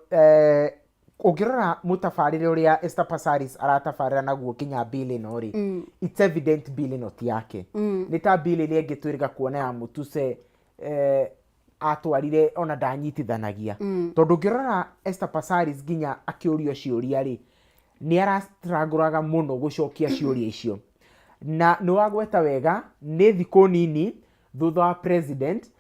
Ũngĩrora mũtabarĩre ũrĩa Esther Passaris aratabarĩra naguo nginya bill ĩno rĩ, it's evident bill ĩno ti yake. Nĩ ta bill ĩrĩa ĩngĩ twĩrĩga kuona ya Mutuse, atwarire ona ndanyitithanagia, tondũ ũngĩrora Esther Passaris nginya akĩũrio ciũria rĩ, nĩ arastrangũraga mũno gũcokia ciũria icio. Na nĩ wagweta wega, nĩ thikũ nini thutha wa president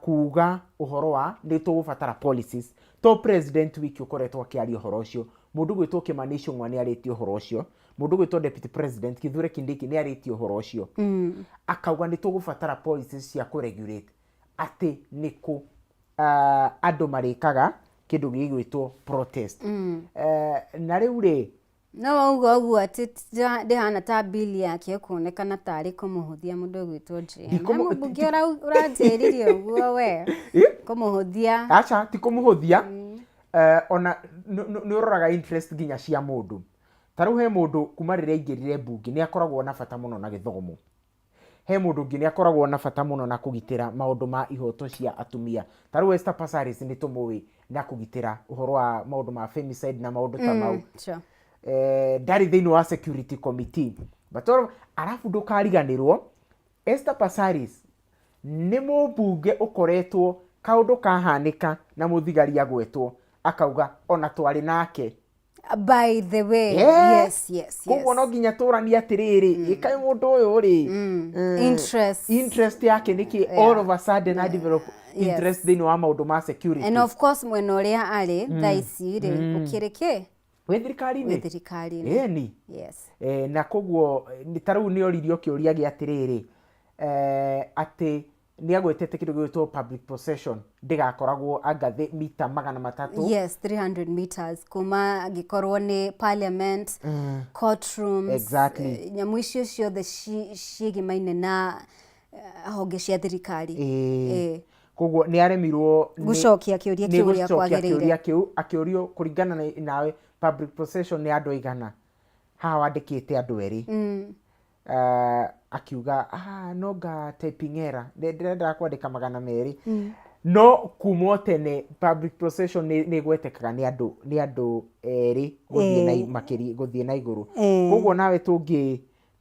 kuga ũhoro wa nĩ tũgũbatara policies. To president wiki ũkoretwo akĩaria ũhoro ũcio, mũndũ gwĩtwo Kimani Ichung'wa nĩ arĩtie ũhoro ũcio, mũndũ gwĩtwo deputy president Kithure Kindiki nĩ arĩtie ũhoro ũcio, akauga nĩ tũgũbatara policies cia kũ-regulate atĩ nĩ kũ andũ marĩkaga kĩndũ gĩgwĩtwo protest. Na rĩu rĩ, No wauga ũguo atĩ ndĩhana ta bill yake ĩkuonekana tarĩ kũmũhũthia mũndũ ũgwĩtwo JM. Mũmbunge ũranjĩrire ũguo we kũmũhũthia. Aca, ti kũmũhũthia. Ona nĩ ũroraga interest nginya cia mũndũ. Ta rĩu he mũndũ kuma rĩrĩa aingĩrire mbunge nĩ akoragwo na bata mũno na gĩthomo. He mũndũ ũngĩ nĩ akoragwo na bata mũno na kũgitĩra maũndũ ma ihoto cia atumia. Ta rĩu Esther Passaris nĩ tũmũĩ na kũgitĩra ũhoro wa maũndũ ma femicide na maũndũ ta mau. Ndarĩ thĩinĩ wa security committee. But arabu ndũkariganĩrwo Esther Passaris nĩ mũmbunge ũkoretwo kaũndũ kahanĩka na mũthigari agwetwo akauga ona twarĩ nake. By the way, yes. Koguo no nginya tũranie atĩrĩrĩ, ĩkaĩ mũndũ ũyũ rĩ, Interest. Interest yake nĩkĩ all of a sudden a develop interest thĩinĩ wa maũndũ ma security? And of course mwena ũrĩa arĩ thaa ici rĩ, ũkĩrĩ kĩ? Wĩ thirikari-inĩ. Wĩ thirikari-inĩ. Ĩni. Na koguo ta rĩu nĩ oririo kĩũria gĩa atĩrĩrĩ, atĩ nĩ agwetete kĩndũ gĩgwĩtwo public procession ndĩgakoragwo anga thĩ mita 300. Yes, 300 meters kuma angĩkorwo nĩ parliament, courtrooms, nyamũ icio ciothe ciĩgĩmaine na honge cia thirikari. Koguo nĩ aremirwo gũcokia kĩũria nĩ kĩu ũrĩa gũcokia kwagĩrĩire. Kĩũria kĩu akĩũrio kũringana nawe public procession nĩ andũ aigana, haha wandĩkĩte andũ erĩ. Akiuga nonga typing error, ndĩrendaga kwandĩka 200. No kuma o tene public procession nĩ ĩgwetekaga nĩ andũ erĩ gũthiĩ na makĩria gũthiĩ na igũrũ. Koguo nawe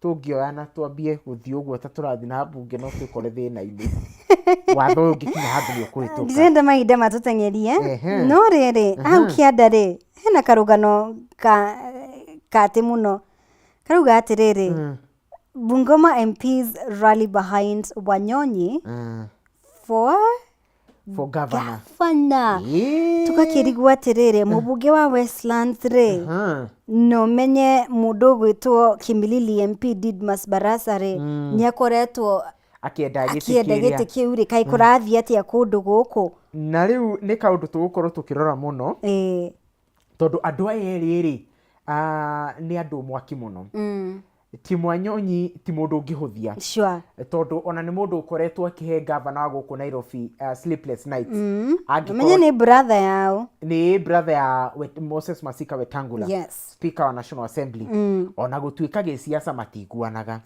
tũngĩoya na twambie gũthiĩ ũguo ta tũrathiĩ na mbunge, no twĩkore thĩna-inĩ. Watho ũyũ ũngĩkinya handũ nĩ ũkũhĩtũka. Ndirenda mahinda matũteng'erie. No rĩrĩ, hau kĩanda rĩ, hena karũgano ka katĩ mũno karauga atĩrĩrĩ, Bungoma MPs rally behind Wanyonyi for For governor. Governor. Tũgakĩrigwo atĩrĩrĩ, mũmbunge wa Westlands rĩ, no menye mũndũ ũgwĩtwo Kimilili MP Didmas Barasa rĩ, nĩ akoretwo akĩenda gĩtĩ akĩenda kĩrĩa. Gĩtĩ kĩu rĩ, kaĩ kũrathiĩ atĩa kũndũ gũkũ? Na rĩu nĩ kaũndũ tũgũkorwo tũkĩrora mũno, tondũ andũ aya erĩ rĩ, nĩ andũ mwaki mũno. Ti Mwanyonyi ti mũndũ ũngĩhũthia, tondũ ona nĩ mũndũ ũkoretwo akĩhe gavana wa gũkũ Nairobi sleepless nights. Angĩkorwo Menye nĩ brother yao. Nĩ brother ya Moses Masika Wetangula, speaker wa National Assembly, ona gũtuĩka gĩciaca matiguanaga,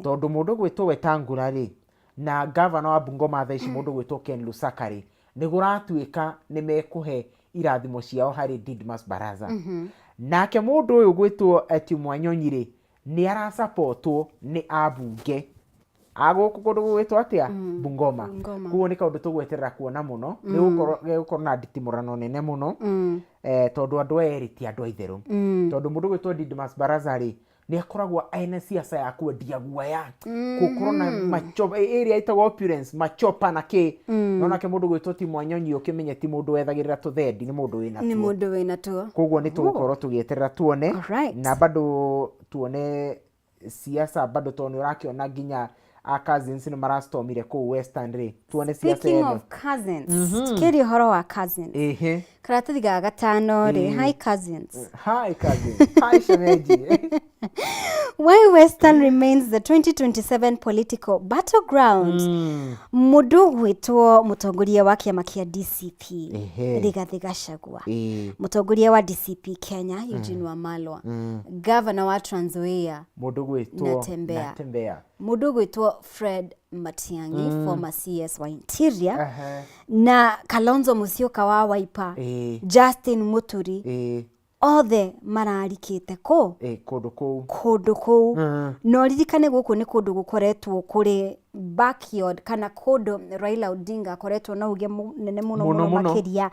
tondũ mũndũ gwĩtwo Wetangula rĩ na gavana wa Bungoma thaa ici, mũndũ gwĩtwo Ken Lusaka rĩ, nĩ gũratuĩka nĩ mekũhe irathimo ciao harĩ Didmas Baraza. Nake mũndũ ũyũ gwĩtwo Tim Wanyonyi rĩ, nĩ arasapotwo nĩ ambunge a gũkũ kũndũ gũgwĩtwo atĩa, Bungoma. Bungoma. Koguo nĩ kaũndũ tũgweterera kuona mũno, nĩ gũkorwo na nditimũrano nene mũno, tondũ andũ aya erĩ ti andũ aitherũ, tondũ mũndũ gwĩtwo Didmas Baraza rĩ, nĩ akoragwo ena siasa ya kwendia guoya, gũkorwo na machopa ĩrĩa ĩtagwo opulence, machopa na kĩ. No nake mũndũ gwĩtwo Tim Wanyonyi, ũkĩmenye ti mũndũ wethagĩrĩra tũthendi, nĩ mũndũ wĩna nĩ tuo. Mũndũ wĩna tuo. Koguo nĩ tũgũkorwo tũgĩeterera tuone. Na bado tuone siasa bado, tondũ nĩ ũrakĩona nginya a cousins nĩ marastormire kũu Western rĩ, tuone siasa Speaking ĩno. of cousins, tukĩaria ũhoro wa cousins, karatathi ga gatano rĩ, hi cousins. Hi cousin, hi shemeji. Why Western remains the 2027 political battleground. Mũndũ gwĩtwo mũtongoria wa kĩama kĩa DCP, Rigathĩ Gachagua, mũtongoria wa DCP Kenya Eugene Wamalwa, governor wa Trans Nzoia mũndũ gwĩtwo Natembeya. Natembeya. Mũndũ gwĩtwo Fred Matiang'i, former CS wa Interior, na Kalonzo Musyoka wa Wiper, Justin Muturi, othe mararikĩte kũ? Kũndũ kũu. Kũndũ kũu. Na ũririkane gũkũ nĩ kũndũ gũkoretwo kũrĩ backyard kana kũndũ Raila Odinga akoretwo na uge mũnene mũno Mũno mũno mũno. Makĩria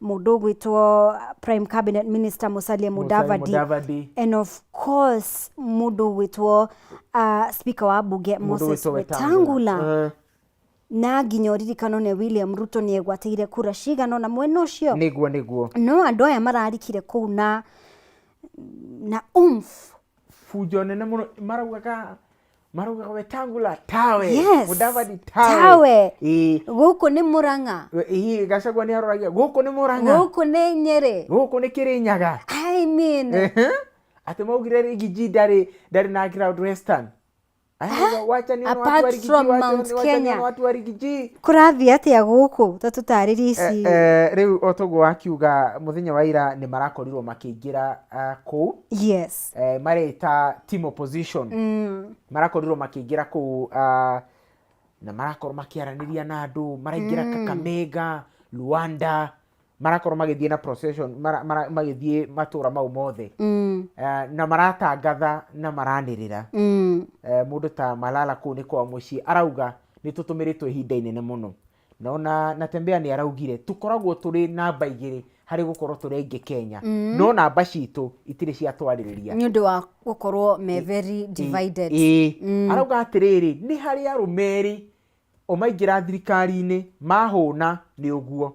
mũndũ ũgwĩtwo Prime Cabinet Minister Musalia Musalia Mudavadi, Mudavadi. And of course mũndũ ũgwĩtwo Speaker wa bunge Mũndũ Moses ũgwĩtwo Wetangula. Na nginya ũririkano nĩ William Ruto nĩ egwatĩire kura cigana ona mwena ũcio. Nĩguo. No andũ aya mararikire kũu na umf. Bunjo nene mũno, maraugaga Wetangula tawe. Mudavadi tawe. Tawe. Ĩĩ. Gũkũ nĩ Mũrang'a. Ĩĩ, Gachagua nĩ aroragia gũkũ nĩ Mũrang'a. Gũkũ nĩ Nyĩrĩ. Gũkũ nĩ Kĩrĩnyaga. I mean, Atĩ maugire Riggy G ndarĩ na ground Western. Arauga, "Wacha nione watu wa Apart Riggy G, from wacha Mount wacha nione Kenya. watu wa Riggy G." Kũrathiĩ atĩa gũkũ? Ta tũtarĩrie ici. Rĩu o toguo wakiuga, mũthenya wa ira nĩ marakorirwo makĩingĩra kũu. Mareta team opposition. Marakorirwo makĩingĩra kũu na marakorwo makĩaranĩria na andũ, maraingĩra Kakamega, Luanda, marakorwo magĩthiĩ na procession magĩthiĩ matũra mau mothe. Na maratangatha na maranĩrĩra. Mũndũ ta Malala kũu nĩ kwao mũciĩ, arauga nĩ tũtũmĩrĩtwo ihinda inene mũno. Na ona Natembeya nĩ araugire tũkoragwo tũrĩ namba 2 harĩ gũkorwo tũrĩ aingĩ Kenya, no namba citũ itirĩ ciatwarĩrĩria. Nĩ ũndũ wa gũkorwo me very divided. Ĩĩ, arauga atĩrĩrĩ, nĩ harĩ arũme erĩ o maingĩra thirikari-inĩ mahũna nĩ ũguo.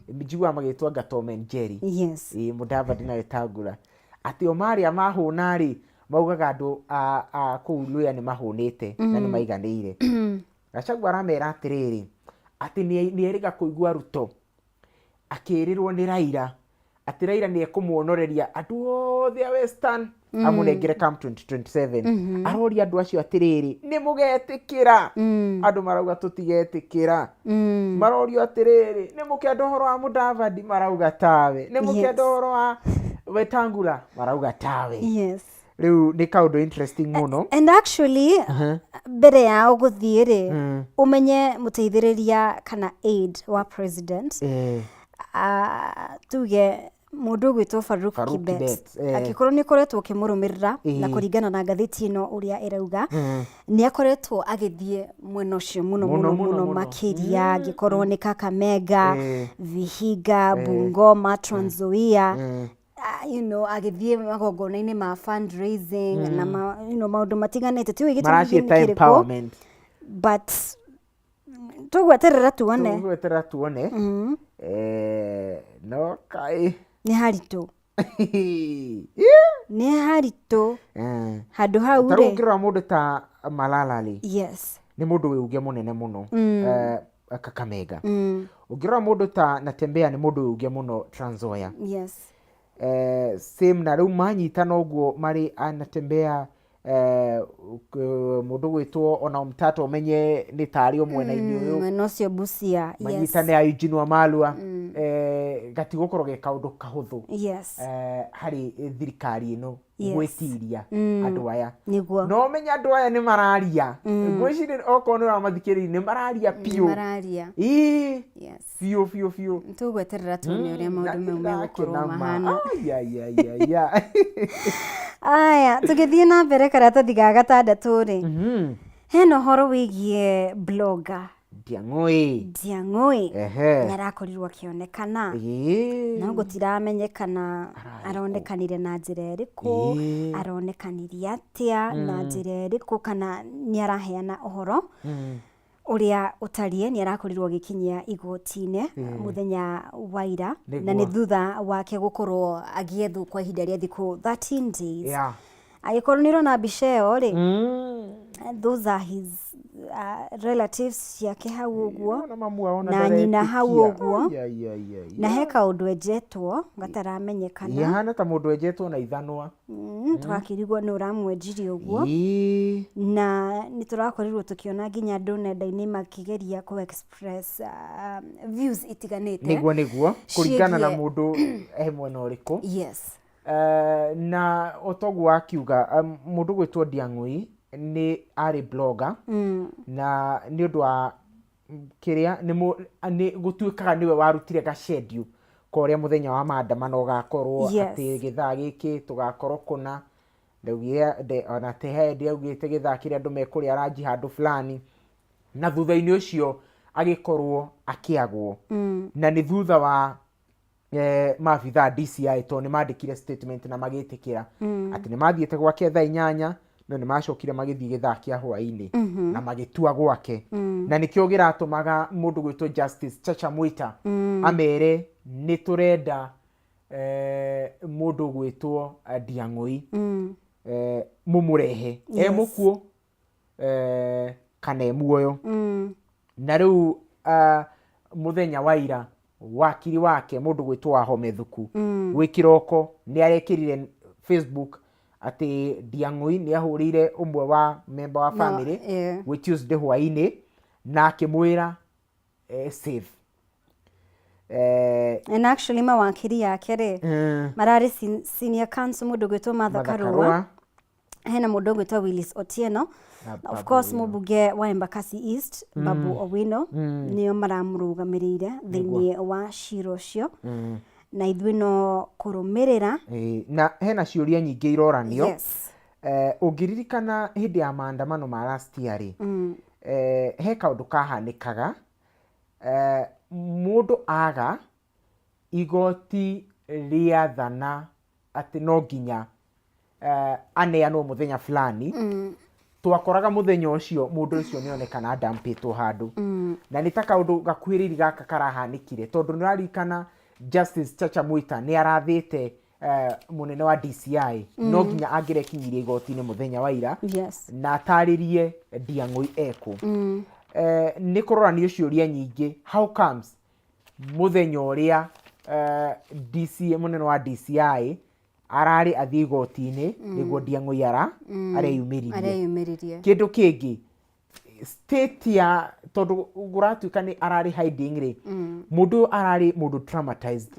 Njiguaga magĩtwo anga Tom and Jerry. Ĩĩ, Mudavadi na Wetangula, atĩ o marĩa mahũna rĩ, maugaga andũ a kũu Luhya nĩ mahũnĩte na nĩ maiganĩire. Gachagua aramera atĩrĩrĩ, atĩ nĩ erĩga kũigua Ruto akĩrĩrwo nĩ Raila atĩ Raila nĩ ekũmuonoreria andũ othe a Western amũnengere come 2027. Aroria andũ acio atĩrĩrĩ, nĩ mũgetĩkĩra? Andũ marauga tũtigetĩkĩra. Marorio atĩrĩrĩ, nĩ mũkenda ũhoro wa Mudavadi? Marauga tawe. Nĩ mũkenda ũhoro wa Wetangula? Marauga tawe. Rĩu nĩ kaũndũ interesting mũno. And actually, mbere yao gũthiĩ rĩ, ũmenye mũteithĩrĩria kana aide wa president, tuge mũndũ ũgwĩtwo Faruk Faruk Kibet, Kibet, eh. Angĩkorwo nĩ ũkoretwo ũkĩmũrũmĩrĩra, na kũringana na ngathĩti ĩno ũrĩa ĩrauga, nĩ akoretwo agĩthiĩ mwena ũcio mũno Mũno, mũno mũno, mũno mũno. makĩria, angĩkorwo nĩ Kakamega, Vihiga, Bungoma, Trans Nzoia, agĩthiĩ magongona-inĩ ma fundraising na maũndũ matiganĩte, tiũĩ gĩtũmi Maraciĩta nĩ kĩrĩkũ, empowerment. But tũgweterera tuone. Tũgweterera tuone. No kaĩ Nĩ haritũ, nĩ haritũ handũ hau Ta rĩu rĩ. ũngĩrora mũndũ ta Malala rĩ, nĩ mũndũ wĩ uge mũnene mũno Kakamega. Ũngĩrora mũndũ ta Natembeya, nĩ mũndũ wĩ uge mũno Trans Nzoia. Same na rĩu manyitana ũguo marĩ a Natembeya, mũndũ gwĩtwo ona Omtata, ũmenye nĩ tarĩ o mwena-inĩ ũyũ. Mwena ũcio Busia, yes. Manyitane a Eugene Wamalwa, gatigũkorwo ge kaũndũ kahũthũ harĩ thirikari ĩno gwĩtiria andũ aya. No ũmenye andũ aya nĩ mararia, ngwĩciria okorwo nĩ ũramathikĩrĩria, nĩ mararia biũ. Mararia. Ĩĩ. Biũ biũ biũ. Tũgweterera tuone ũrĩa maũndũ mau megũkorwo Ndakena ma. mahana. Ai, ai, ai, ai, ai. Aya, tũgĩthiĩ na mbere, karatathi ga gatandatũ rĩ, hena ũhoro wĩgiĩ blogger Ndiang'ũĩ. Ndiang'ũĩ. Ehe. Nĩ arakorirwo akĩonekana, no gũtiramenyekana Ararĩ kũ? Aronekanire na njĩra ĩrĩkũ, aronekanirie atĩa, na njĩra ĩrĩkũ, kana nĩ araheana ũhoro ũrĩa ũtariĩ. Nĩ arakorirwo agĩkinyia igoti-inĩ mũthenya wa ira, na nĩ thutha wake gũkorwo agĩethwo kwa ihinda rĩa thikũ 13 days. Angĩkorwo nĩ ũrona mbica ĩyo rĩ, those are his relatives ciake hau ũguo, Ona mamu wao ona na nyina hau ndaretĩkia. ũguo. Ai, ai, ai, ai. Na he kaũndũ enjetwo gataramenyekana. Yahana ta mũndũ enjetwo na ithanwa. Tũgakĩrigwo nĩ ũramwenjirie ũguo. Na nĩ tũrakorirwo tũkĩona nginya andũ nenda-inĩ makĩgeria kũ express views itiganĩte Nĩguo kũringana na ciĩgiĩ mũndũ he mwena ũrĩkũ. Na o toguo wakiuga, mũndũ gwĩtwo Ndiang'ũi Nĩ arĩ blogger na nĩ ũndũ wa kĩrĩa nĩ gũtuĩkaga nĩwe warutire gacendio ka ũrĩa mũthenya wa maandamano ũgakorwo, atĩ gĩthaa gĩkĩ tũgakorwo kũna. Ndaugire ona te he ndĩaugĩte gĩthaa kĩrĩa andũ mekũrĩa ranji handũ fulani, na thutha-inĩ ũcio agĩkorwo akĩagwo. Na nĩ thutha wa maabithaa DCI, tondũ nĩ mandĩkire statement na magĩtĩkĩra atĩ nĩ mathiĩte gwake thaa 8, no nĩ macokire magĩthiĩ gĩthaa kĩa hwaĩ-inĩ na magĩtua gwake. Na nĩkĩo gĩratũmaga mũndũ gwĩtwo Justice Chacha Mwita amere nĩ tũrenda mũndũ gwĩtwo Ndiang'ũi mũmũrehe e mũkuũ kana e muoyo. Na rĩu mũthenya wa ira wakiri wake, mũndũ gwĩtwo Wahome Thuku, gwĩ kĩroko nĩ arekĩrire Facebook atĩ Ndiang'ũi nĩ ahũrĩire ũmwe wa member wa No, family gwĩ Tuesday hwaĩ-inĩ na akĩmwĩra safe. And actually mawakiri yake rĩ, mararĩ senior counsel mũndũ gwĩtwo Martha Martha Karua, Karua hena mũndũ ũgwĩtwo Willis Otieno na na of Babu course Owino. Mũmbunge wa Embakasi East Babu Owino nĩo maramũrũgamĩrĩire thĩinĩ wa cira ũcio, na ithuĩ no kũrũmĩrĩra. Na hena ciũria nyingĩ iroranio. Ũngĩririkana hĩndĩ ya maandamano ma last year rĩ, he kaũndũ kahanĩkaga, mũndũ aga igoti rĩathana atĩ no nginya aneanwo mũthenya fulani, twakoraga mũthenya ũcio mũndũ ũcio nĩ onekana ndampĩtwo handũ. Na nĩ ta kaũndũ gakuhĩrĩirie gaka karahanĩkire, tondũ nĩ ũraririkana Justice Chacha Mwita nĩ arathĩte mũnene wa DCI no nginya angĩrekinyirie igoti-inĩ mũthenya wa ira na atarĩrie Ndiang'ũi ekũ. Nĩ kũroranio ciũria nyingĩ, how comes mũthenya ũrĩa DC, mũnene wa DCI ararĩ athiĩ igoti-inĩ nĩguo Ndiang'ũi areyumĩririe? Areyumĩririe. Kĩndũ kĩngĩ, state ya tondũ kũratuĩka nĩ ararĩ hiding rĩ, mũndũ ũyũ ararĩ mũndũ traumatized.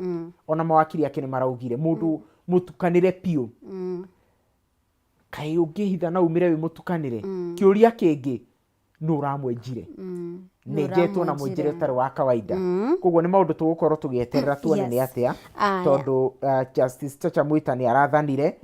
Ona mawakiri ake nĩ maraugire mũndũ mũtukanĩre biũ. Kaĩ ũngĩhitha na umĩre wĩ mũtukanĩre? Kĩũria kĩngĩ, nũ ũramwenjire? Nenjetwo na mwenjere ũtarĩ wa kawaida. Koguo nĩ maũndũ tũgũkorwo tũgĩeterera tuone nĩ atĩa, tondũ Justice Chacha Mwita nĩ arathanire,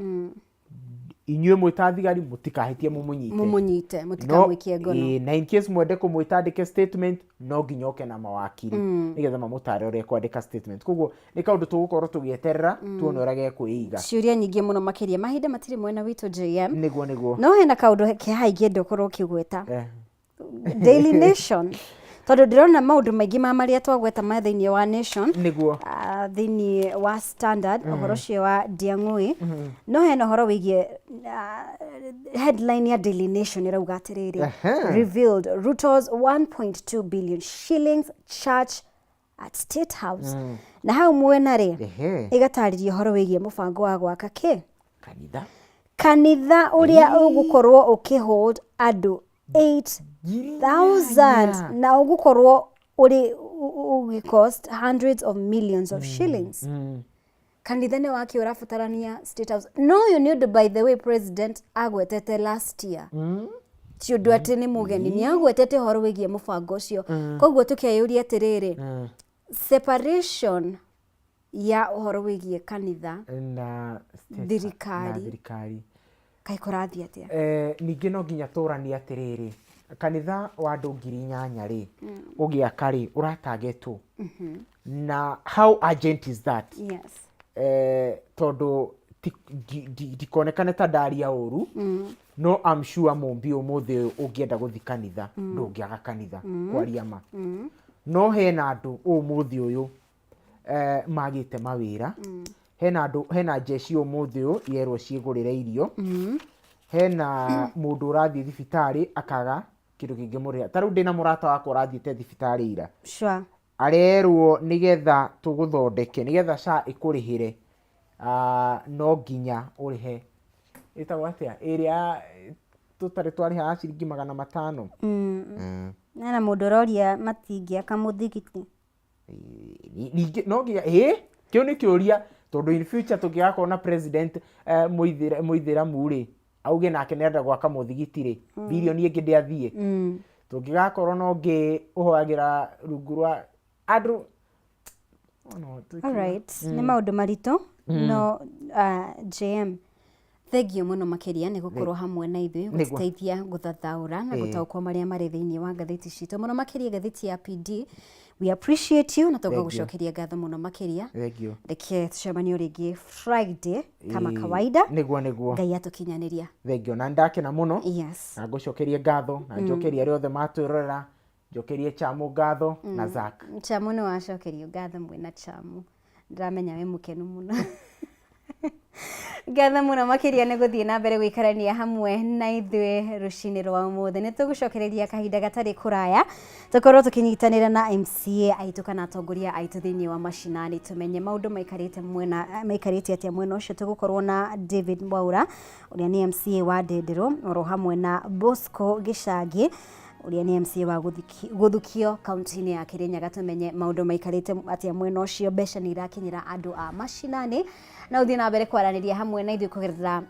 inyuĩ mwĩta thigari mũtikahĩtie mũmũnyite. Mũmũnyite, mũtikamwĩkie ngono. Na in case mwende kũmwĩta andĩke statement, no nginya oke na mawakiri nĩgetha mamũtare ũrĩa kwandĩka statement. Koguo nĩ kaũndũ tũgũkorwo tũgĩeterera tuone ũrĩa gekwĩiga. Ciũria nyingĩ mũno makĩria, mahinda matirĩ mwena witũ, JM. Nĩguo. No hena kaũndũ keha ingĩenda ũkorwo ũkĩgweta. Daily Nation, tondũ ndĩrona maũndũ maingĩ ma marĩa twagweta ma thĩinĩ wa Nation, thĩinĩ wa Standard, ũhoro ũcio wa Ndiang'ũi. No hena ũhoro wĩgiĩ headline ya Daily Nation ĩrauga atĩrĩrĩ, "Revealed: Ruto's 1.2 billion shillings church at State House." Na hau mwena rĩ, ĩgatarĩria ũhoro wĩgiĩ mũbango wa gwaka kĩ? Kanitha. Kanitha ũrĩa ũgũkorwo ũkĩhold andũ 8000 na ũgũkorwo ũrĩ ũgĩcost hundreds of millions of shillings. Kanitha nĩ wake ũrabatarania State House? No ũyũ nĩ ũndũ, by the way, president agwetete last year. Ti ũndũ atĩ nĩ mũgeni, nĩ agwetete ũhoro wĩgiĩ mũbango ũcio. Koguo tũkeyũria atĩrĩrĩ, separation ya ũhoro wĩgiĩ kanitha na thirikari. Na thirikari. Kaĩ kũrathiĩ atĩa? Ningĩ no nginya tũranie atĩrĩrĩ, kanitha wa andũ 8000 rĩ, ũgĩaka rĩ, ũratagetwo na how urgent is that? Tondũ ndikonekane ta ndaria ũru, no I'm sure mũmbi ũmũthĩ ũyũ ũngĩenda gũthi kanitha ndũngĩaga kanitha, kwaria ma. No hena andũ ũmũthĩ ũyũ magĩte mawĩra, hena andũ, hena jeshi ũmũthĩ ũyũ yerwo ciĩgũrĩre irio, hena mũndũ ũrathiĩ thibitarĩ akaga kĩndũ kĩngĩmũrĩha. Ta rĩu ndĩna mũrata wakwa ũrathiĩte thibitarĩ ira, arerwo nĩgetha tũgũthondeke, nĩgetha SHA ĩkũrĩhĩre, no nginya ũrĩhe, ĩtagwo atĩa ĩrĩa tũtarĩ twarĩha ya ciringi 500? Hena mũndũ ũroria matingĩaka mũthigiti. Ningĩ no nginya ĩ kĩu nĩ kĩũria, tondũ in future tũngĩgakorwo na president mũithĩramu rĩ. Auge nake nĩarenda gwaka mũthigiti rĩ, birioni ĩngĩ ndĩathiĩ. Tũngĩgakorwo na ũngĩ ũhoyagĩra rungu rwa andũ. Alright, nĩ maũndũ maritũ no JM, thengio mũno makĩria nĩ gũkorwo hamwe na ithuĩ gũtũteithia gũthathaũra na gũtaũkwo marĩa marĩ thĩinĩ wa ngathĩti citũ, mũno makĩria ngathĩti ya PD. We appreciate you na tũgagũcokeria ngatho mũno makĩria. Thengio. Reke tũcemanie rĩngĩ Friday kama kawaida. Nĩguo, nĩguo. Ngai atũkinyanĩria. Thengio, na ndakena mũno. Yes. Na ngũcokerie ngatho na njokerie arĩa othe matwĩrorera, njokerie Chamu ngatho na Zack. Chamu nĩ wacokerio ngatho mwĩna Chamu, ndĩramenya wĩ mũkenu mũno. Ngatho mũno makĩria nĩ gũthiĩ na mbere gũikarania hamwe na ithuĩ rũcinĩ rwa ũmũthĩ. Nĩ tũgũcokereria kahinda gatarĩ kũraya tũkorwo tũkĩnyitanĩra na MCA aitũ kana atongoria aitũ thĩinĩ wa macinani, tũmenye maũndũ maikarĩte mwena maikarĩte atĩa mwena ũcio. Tũgũkorwo na David Mwaura ũrĩa nĩ MCA wa Ndenderũ, oro hamwe na Bosco Gĩcangi ũrĩa nĩ MCA wa Gũthukio kaunti-inĩ ya Kirinyaga, tũmenye maũndũ maikarĩte atĩa mwena ũcio, mbeca nĩ irakinyĩra andũ a macinani. Na ũthiĩ na mbere kwaranĩria hamwe na ithuĩ kũgerera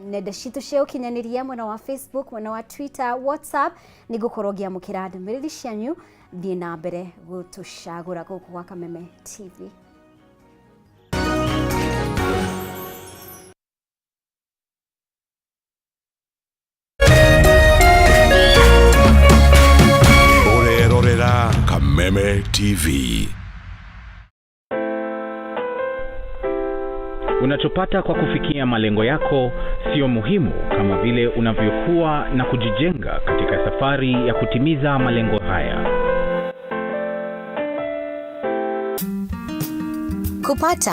nenda citũ cia ũkinyanĩria, mwena wa Facebook, mwena wa Twitter, WhatsApp. Nĩ ngũkorwo ngĩamũkĩra ndũmĩrĩri cianyu. Thiĩ na mbere gũtũcagũra gũkũ gwa Kameme TV. Ũrerorera Kameme TV. Unachopata kwa kufikia malengo yako sio muhimu kama vile unavyokuwa na kujijenga katika safari ya kutimiza malengo haya. Kupata